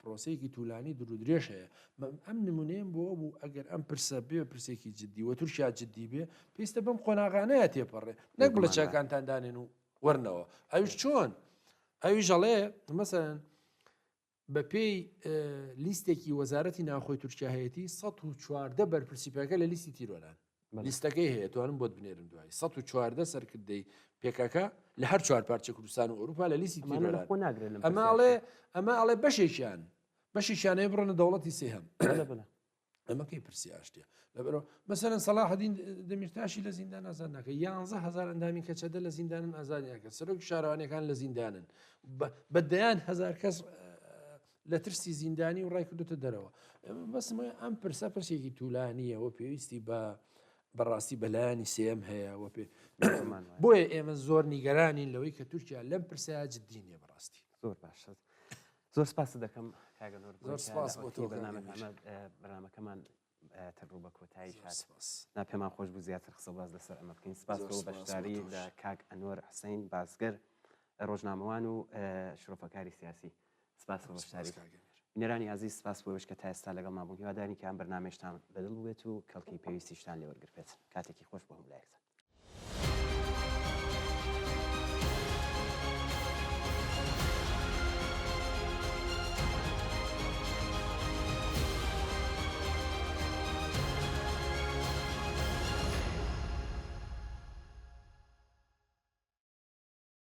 پرۆسەیەکی تولانی دوور و درێژ هەیە ئەم نمونەیەم بۆ بوو ئەگەر ئەم پرسە بێ پرسێکی جددی و تورکیا جددی بێ پێویستە بەم قۆناغانەیە تێپەڕێ نەک بڵێ چەکانتان دانێن و وەرنەوە ئەویش چۆن ئەویش ئەڵێ مەسەلەن بەپێی لیستێکی وەزارەتی ناوخۆی تورکیا هەیەی 114 بەرپرسی پەکەکە لە لیستی تیرۆران لیستەکەی هەیە توانم بۆت بنێرم دوای 114 سەرکردەی پێکەکە لە هەر چوار پارچە کوردستان و ئەوروپا لە لیستی تیرۆران ئەمە ئەڵێ ئەمە ئەڵێ بەشێکیان بەشێکیان هەیە بڕۆنە دەوڵەتی سێهەم ئەمە کەی پرسی ئاشتیە لەبەرەوە مەسەرەن سەلاحدین دەمیرتاشی لە زیندان ئازاد ناکە 11 هزار ئەندامی کەچەدە لە زیندانن ئازاد ناکە سەرۆک شارەوانەکان لە زیندانن بە دەیان هزار کەس لە ترسی زیندانی و ڕای کردوتە دەرەوە بەسمە ئەم پرسە پرسێکی تولانیەوە پێویستی بە. بەڕاستی بەلایانی سێم هەیە وە پێ بۆیە ئێمە زۆر نیگەرانین لەوەی کە تورکیا لەم پرسەیە جددی نییە بەڕاستی. زۆر باشە زۆر سپاست دەکەم کاگە نور زۆر سپاس بۆ تۆ بەرنامەکەمان تەڕوو بە کۆتایی هات نا پێمان خۆش بوو زیاتر قسە باز لەسەر ئەمە بکەین سپاس بۆ بەشداری لە کاک ئەنوەر حسین بازگەر ڕۆژنامەوان و شرۆفەکاری سیاسی سپاس بۆ بەشداری بینەرانی ئازیز سپاس بۆ ئێوەش کە تا ئێستا لەگەڵمان بوون هیوادارین کە ئەم بەرنامەیشتان بەدڵ بووبێت و کەڵکی پێویستیشتان لێ وەرگرتبێت کاتێکی خۆش بۆ هەموو لایەکتان.